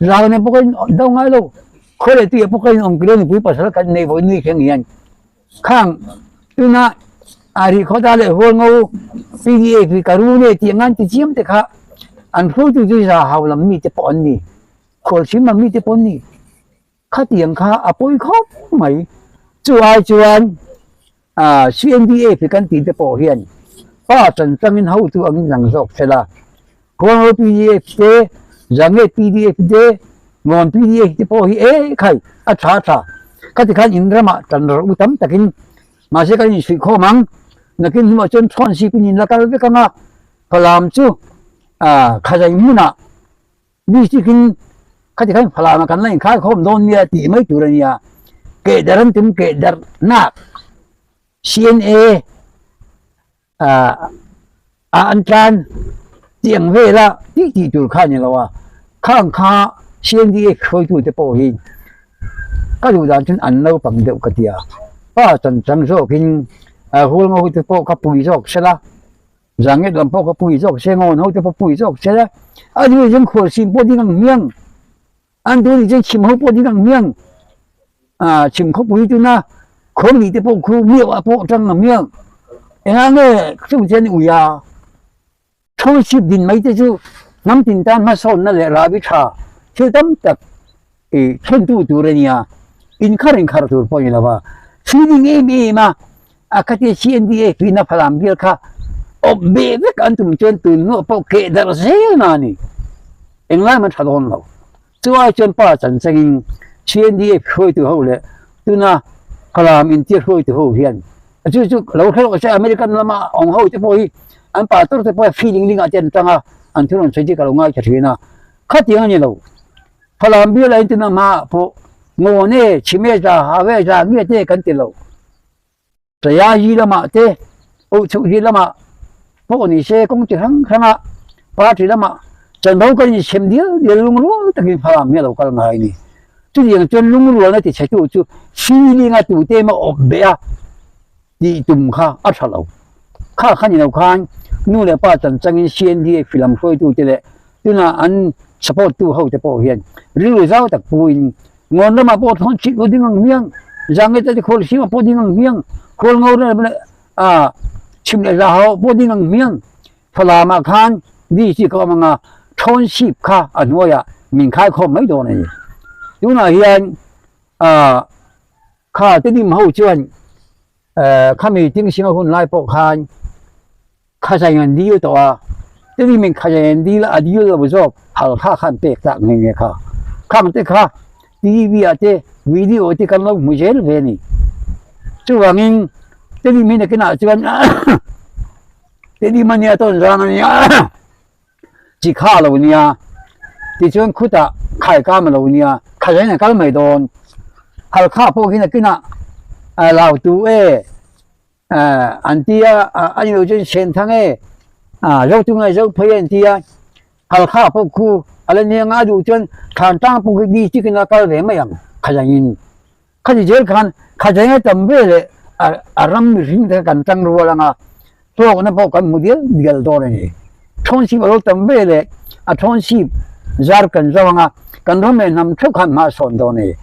zau nen pawh ka in do ngai lo, khawi leh tuiah pawh ka in awm kilo nupui pasal kan nei vawi nui thleng hian khang tuna a rih khawta leh hual ngo PDA hi ka ru nge tih ang an ti chiam te kha an hruaitu chu za hau lam mite pawh an ni, khual chhim lam mite pawh an ni. Khatiang kha a pawi khawp mai. Chu ai chuan CNDA hi kan tih te pawh hian pa chan changin hotu angin lang zawk se la. Khuangho pdf te, Zange pdf te, Ngawn pdf te pawh hi e khai a tha tha. Khati khan in ramah tan rawh u tam takin mahse kan insuih khawm ang. Nakin hnuah chuan chhawn sipin in la kal vek ang a, Falam chu khazai hmunah District in khati khan Falam ah kan la inkhai khawm dawn nia tih mai tur a nia. Kehdarh an tum kehdarh nak CNA ah an tlan tih ang vela tih tih tur kha a ni lo a. Khang kha CNDA hruaitu te pawh hi ka duh dan chuan an naupang deuh ka ti a. Pa chanchang zawkin Hualngo te pawh kha pui zawk sela. Zanget lam pawh ka pui zawk se, ngawn ho te pawh pui zawk se la, a duh nih chuan khualsim pawh ding ang hmiang, an duh nih chuan chhim ho pawh ding ang hmiang, ah chhim khawpui tuna khuangnih te pawh khu miau ah pawh tang ang hmiang, engah nge chung chuan ui a scholarship din mai te chu hnam tin tan hmasawnna leh rabi tha thil tam tak ih thlentu tur a nia, inkhar inkhar tur pawh a ni lo a, feeling em em a. A khatia CNDA tuina Falam bial kha awp ve vek an tum chuan tun hnuah pawh keh darh zel na a ni. Englai man tha dawn lo. Chu ai chuan pa chan changin CNDA hruaitu ho leh tuna Falam intia hruaitu ho hian chu chu lo hre rawh se American lama awm ho te pawh hi an pastor te pawh feeling lingah te an tang a, an thu rawn sawi te ka lo ngaithla thin a. Khatiang a ni lo. Falam bial ah hian tuna hmaah pawh ngawn e, chhim e, za ha ve, za nge te kan ti lo. Sayaji lamah te Ohchukji lamah pawh ni se kawng chi hrang hranga party lamah chanvo kan inchhem dial dial lungrual takin hmalam hi a lo kal ngai a ni. Chutiang chuan lungrualna ti chhetu chu feeling a tute emaw awp beh a tih tum kha a tha lo. Kha kha ni lo khan nu leh pa chan changin CNDA filam hruaitute leh. Tuna an support tu ho te pawh hian rilru zau tak pu in ngawn lamah pawh thawn chhit lo ding ang hmiang, zange te khawl hlim ah pawh ding ang hmiang, khawl ngo leh ah chhim leh za ho pawh ding ang hmiang. Falam ah khan DC ka awm anga thawn chhip kha a hnuai ah min khai khawm mai dawn a ni. Tunah hian ah kha tedim ho chuan khami Tingsinga hun lai pawh khan Khazai an dil tawh a, tuni min khazai an dil a, a dil lo zawk Halkha khan pek tak nghe nghe kha. Khang te kha TV ah te video te kan lo hmu zel ve a ni. Chuvangin tuni min nakinah chuan tuni mania tawn zang a nia chi kha lo nia tichuan khutah khai kam a lo nia khazai an kal mai dawn. Halkha pawh hi nakinah lau tu e. An ti a, a ni lo chuan sen thang e, zo tu nge zo phei an ti a, Halkha pawh khu a la nia nga duh chuan thlan tang pawh khi district in a kal ve mai ang Khazangin. Khati zel khan Khazang a tam ve leh a ram mihring te kha kan tang rual ang a, hlawkna pawh kan hmu dial dial dawn a ni. Thawnship a lo tam ve leh a thawnship zar kan zo ang a, kan ram leh hnam theuh khan hma a sawn dawn a ni.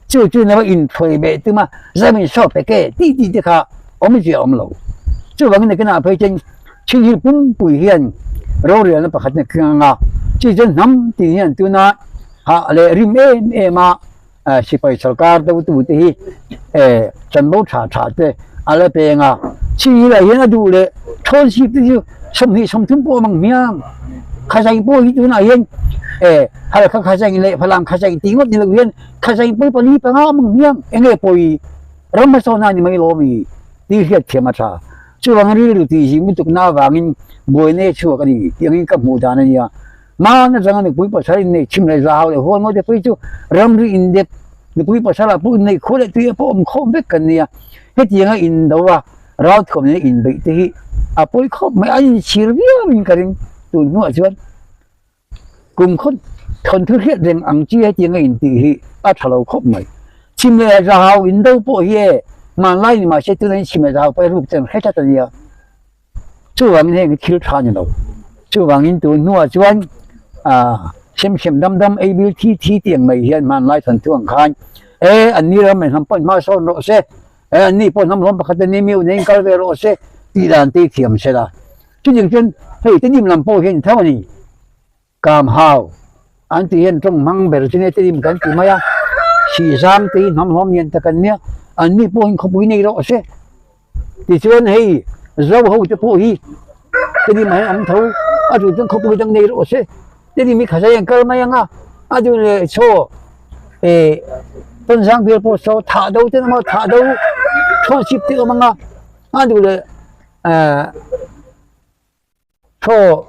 Chu chu nova inthawi beh tum a, zam in saw pek e tih tih te kha awm zia a awm lo. Chuvangin nakinah phei chuan Chinhil pumpui hian rorelna pakhat na keng ang a, chu chuan hnam tih hian tuna hah leh rim em em a sipai sorkar dotute hi chanvo tha tha te a la peng a, Chinhil ah hian a duh leh thawnship te chu 20 30 pawh a mang hmiang. Khazai pawh hi tunah hian Halkha khazai leh Falam khazai tih ngawt ni lo hian Khazai pawi pali panga a mang hmiang eng nge pawi ram hmasawn a ni mai lawm i tih hriat thiam a tha. Chuvang rilru tih zing lutuk na avangin buaina hi chhuak a ni tih angin ka hmuh dan a nia. Hmaan atanga nupui pasal inneih chhim leh zahau leh hual ngawi te pawh hi chu ramri indep nupui pasal ah pawh inneih khuah leh tui ah pawh awm khawm vek kan nia. Hetianga indo a ralthuam nena inbeih te hi a pawi khawp mai a inchhir viau in ka ring tun hnuah chuan. Kum khaw thawnthu hriat reng ang chi hetiang a intih hi a tha lo khawp mai. Chhim leh zahau indo pawh hi e, hmanlai ni mahse tunah chhim leh zahau pawh hi ruk chen hre tlat a nia. Chuvangin heng hi thil tha ni lo. Chuvangin tun hnuah chuan ah sem sem dam dam ei bil thi thi tih ang mai hian hmanlai thawnthu ang khan e an ni ram hnam pawh hma sawn rawh se, e an ni pawh hnam hlawm pakhat a ni mi nei in kal ve rawh se tih dan te hi thiam se la. Chutiang chuan hei Tedim lam pawh hian tho a ni. Kam hau an tih hian tawng hmang ber chu nia Tedim kan ti mai a, Sihzam te hi hnam hlawm lian tak an nia, an ni pawh hian khawpui nei rawh se. Tichuan hei Zo ho te pawh hi Tedim ah hian an tho a duh chuan khawpui dang nei rawh se. Tedim hi khazai an kal mai ang a, a duh leh chaw eh Tonzang bial pawh saw thah do te emaw thah do chhuanship te awm ang a, a duh leh Chaw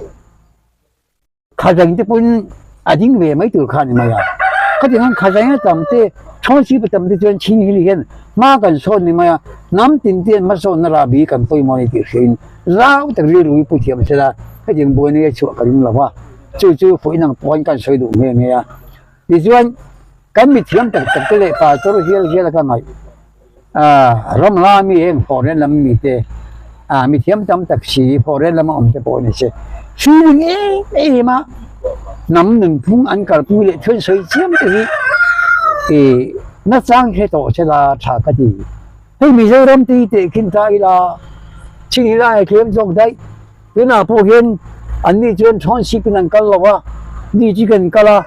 khazang te pawhin a ding ve mai tur kha a ni mai a, khatiang khan khazang a tam te, chhawnsip a tam te chuan chhing hil hian hma kan sawn ni mai a, hnam tin te hian hmasawnna rahbi kan pawimawh a ni tih hriain zau tak rilru hi pu thiam se la, hetiang buaina hi a chhuah ka ring lo va, chu chu fuih nang pawhin kan sawi duh nghe nghe a, tichuan kan mithiam tak tak te leh pastor hial hial a ka ngaih. Ram hla mi heng foreign lam mi te mi thiam tam tak si foreign lama awm te pawh ni se feeling em em a hnam nunphung an kalpui leh thil sawi chiam te hi ih nachang hre tawh se la tha ka ti hei Mizoram te hi tehkhin ta ila chin ila a tlem zawk daih Tunah pawh hian anni chuan township in an kal lo a, district an kal a,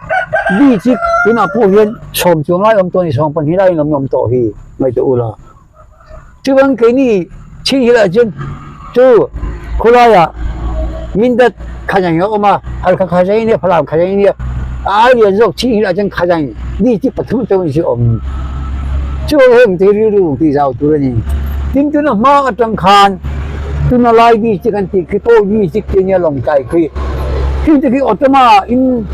district tunah pawh hian sawm chuang lai awm tawh a ni, sawm pahnih laiin awm awm tawh hi ngaihtuah ula. Chuan keini chhing hilah chuan chu khawlaiah Mindat Khazang a awm a, Halkha Khazang nia, Falam Khazang nia, a ai lian zawk chhing hilah chuan Khazang district pathum te awm si awm. Chu heng te hi rilru tih zau tur a ni. Tin tuna hma atang khan tuna lai district an tih khi pawh district te nia Lawngtlai khi khi te khi Otama in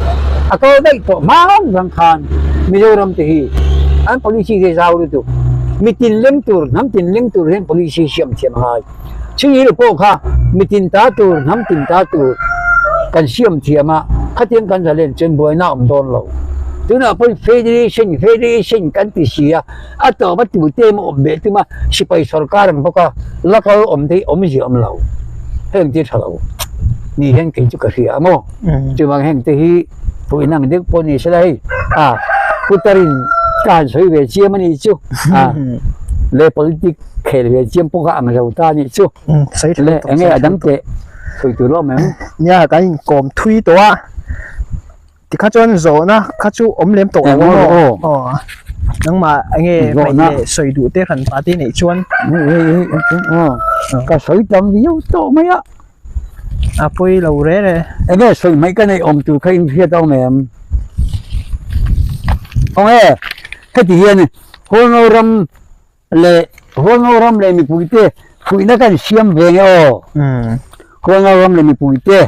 a kal daih tawh hma rang khan Mizoram te hi an policy te zau lutuk mitin leng tur hnam tin leng tur hian policy siam thiam a ngai. Chhingil pawh kha mitin ta tur hnam tin ta tur kan siam thiam a, khatiang kan zalen chuan buaina a awm dawn lo. Tunah pawhin federation federation kan ti si a, a tawp a tute emaw awm beh tum a, sipai sorkar ang bawk a, la kal awm te hi awmzia awm lo, heng ti tha lo. ni hian kei chu ka hria maw chuvang heng te hi puihna ang deuh pawh ni sela hei a putarin ka han sawi ve chiam a nih chu a le politic khel ve chiam pawh kha ang zo ta a nih chu le enge a dang teh sawi tur awm em? Nia kan inkawm thui tawh a. Tikha chuan zawhna kha chu awm lem tawh lo maw? Aw. Nangmah enge hmaih leh sawi duh te hran pah te neih chuan. Ka sawi tam viau tawh mai a. A pawi lo re re. Enge sawi hmaih ka neih awm tur kha in hriat awm em? Awng e, heti hian Hualngo ram leh Hualngo ram leh mipuite fuihna kan siam ve nge aw. Hualngo ram leh mipuite.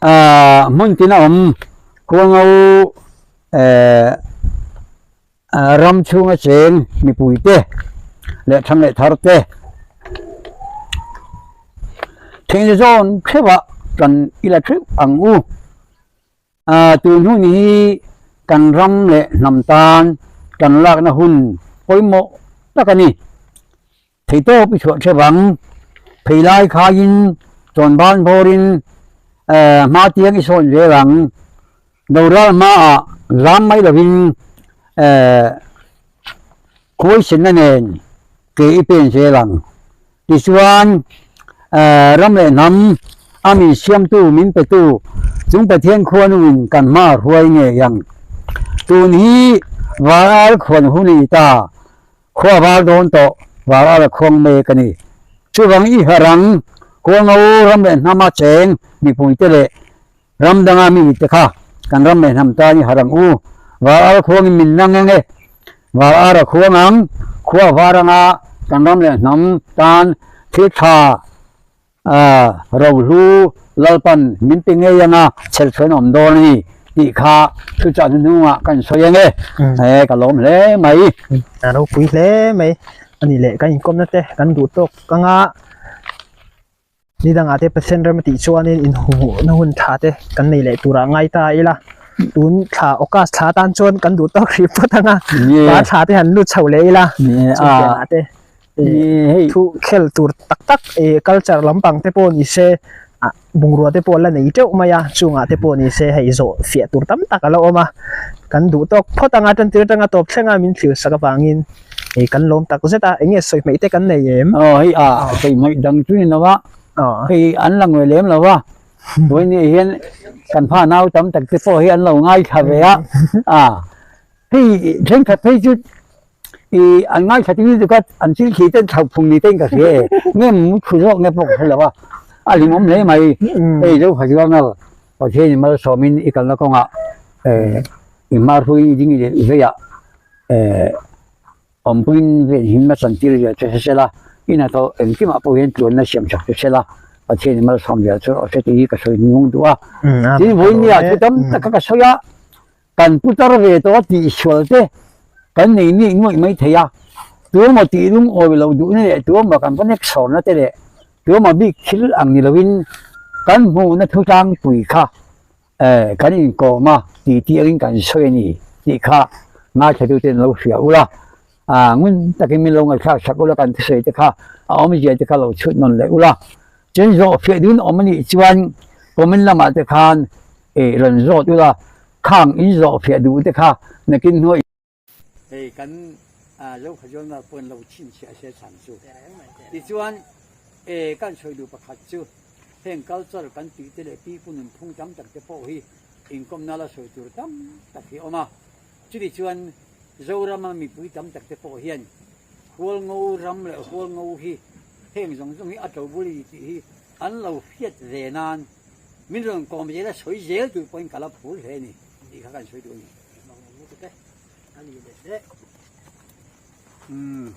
Ahh hmun tin a awm khuango ehh ram chhunga cheng mipui te leh thang leh thar te theihna zawn theuh ah kan ila theuh ang u. Tun hun hi kan ram leh hnam tan kan lakna hun pawimawh tak a ni. Theitawp i chhuah ṭheuh ang. Phei lai khaiin chawn ban bawrin hma tiang i sawn zel ang. Doral hmaah zam mai lovin khuaisenna nen ke i pen zel ang. Tichuan ram leh hnam a min siamtu min petu chung Pathian khuanuin kan hma hruai ngei ang. Tun hi Varal khuan hun a ni ta. Khua var dawn tawh var a la khuang mek a ni. Chuvang i harang Hualngo ram leh hnama cheng mipuite leh ram danga mi te kha kan ram leh hnam tan i harang u. Var a la khuangin min nang eng e. Var a ra khuang ang, khua var anga kan ram leh hnam tan thil tha Rohlu Lalpan min ti ngei anga chhelchhuan awm dawn a ni tih kha thuchah hnuhnungah kan sawi ang e. He ka lawm hle mai. A ropui hle mai. A nih leh kan inkawmna te kan duh tawk anga ni dangah te Pathian rem a tih chuanin inhmuhna hun tha te kan nei leh turah ngai ta ila. Tun thla August thla atan chuan kan duh tawk hrih phawt anga pa thla te han lut chho leh ila chutiangah te. Thu khel tur tak tak culture lampang te pawh ni se ah bungrua te pawh la nei teuh mai a chungah te pawh ni se hei zawh fiah tur tam tak a lo awm a kan duh tawk phawt anga tantir atanga tawp thlenga min thlir sak avangin hei kan lawm tak zet a eng nge sawi hmeih te kan nei em? Aw hei ah sawi hmeih dang chu ni lo a hei an la ngawi lem lo a vawiin hian kan pha nau tam tak te pawh hi an lo ngaithla ve a a hei thenkhat phei chu I an ngaithla ting lutuk a, an thil thli ten thlauh phung ni ten ka hria e, nge mu thu zawk nge pawh ka hre lo a, a hlimawm hle mai, hei zo kha chuan a Pathian in malsawmin i kalna kawngah i hmarhuiin i ding i veiah awmpuiin venhimna chantir zel che se la, i hnathawh engkimah pawh hian tluanna siam chak che se la, Pathian in malsawm zel chu rawh se tih hi ka sawi nung duh a, tin vawinia thu tam tak kha ka sawi a. Kan putar ve tawh a tihsual te kan nei nih nuaih mai thei a, tuemaw tih lungawi loh duhna leh tuemaw kan va nek sawrna te leh tuemaw bik thil ang ni loin kan hmuhna thu tlangpui kha kan inkawm a ti tih angin kan sawi a ni tih kha ngaithlatute an lo hria ula, ngun takin min lo ngaihthlak sak ula kan thusawi te kha a awmzia te kha lo chhut nawn leh ula, chuan zawhfiah dun awm a nih chuan comment lamah te khan Eh rawn zawt ula, khang in zawh fiah duh te kha nakin hnuai. Hei kan Zokha Journal pawh in lo chhinchhiah se chhan chu. Tichuan eh kan sawi duh pakhat chu heng culture kan tih te leh pipu nunphung tam tak te pawh hi inkawmna la sawi tur tam tak hi a awm a. Chutichuan Zorama mipui tam tak te pawh hian Hualngo ram leh Hualngo hi heng zawng zawng hi a to bul a ni tih hi an lo hriat ve nan Min rawn kawm zel a, sawi zel tur pawhin ka la phur hle a ni tih kha kan sawi duh a ni. Umm,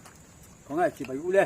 khawngaih chibai u le.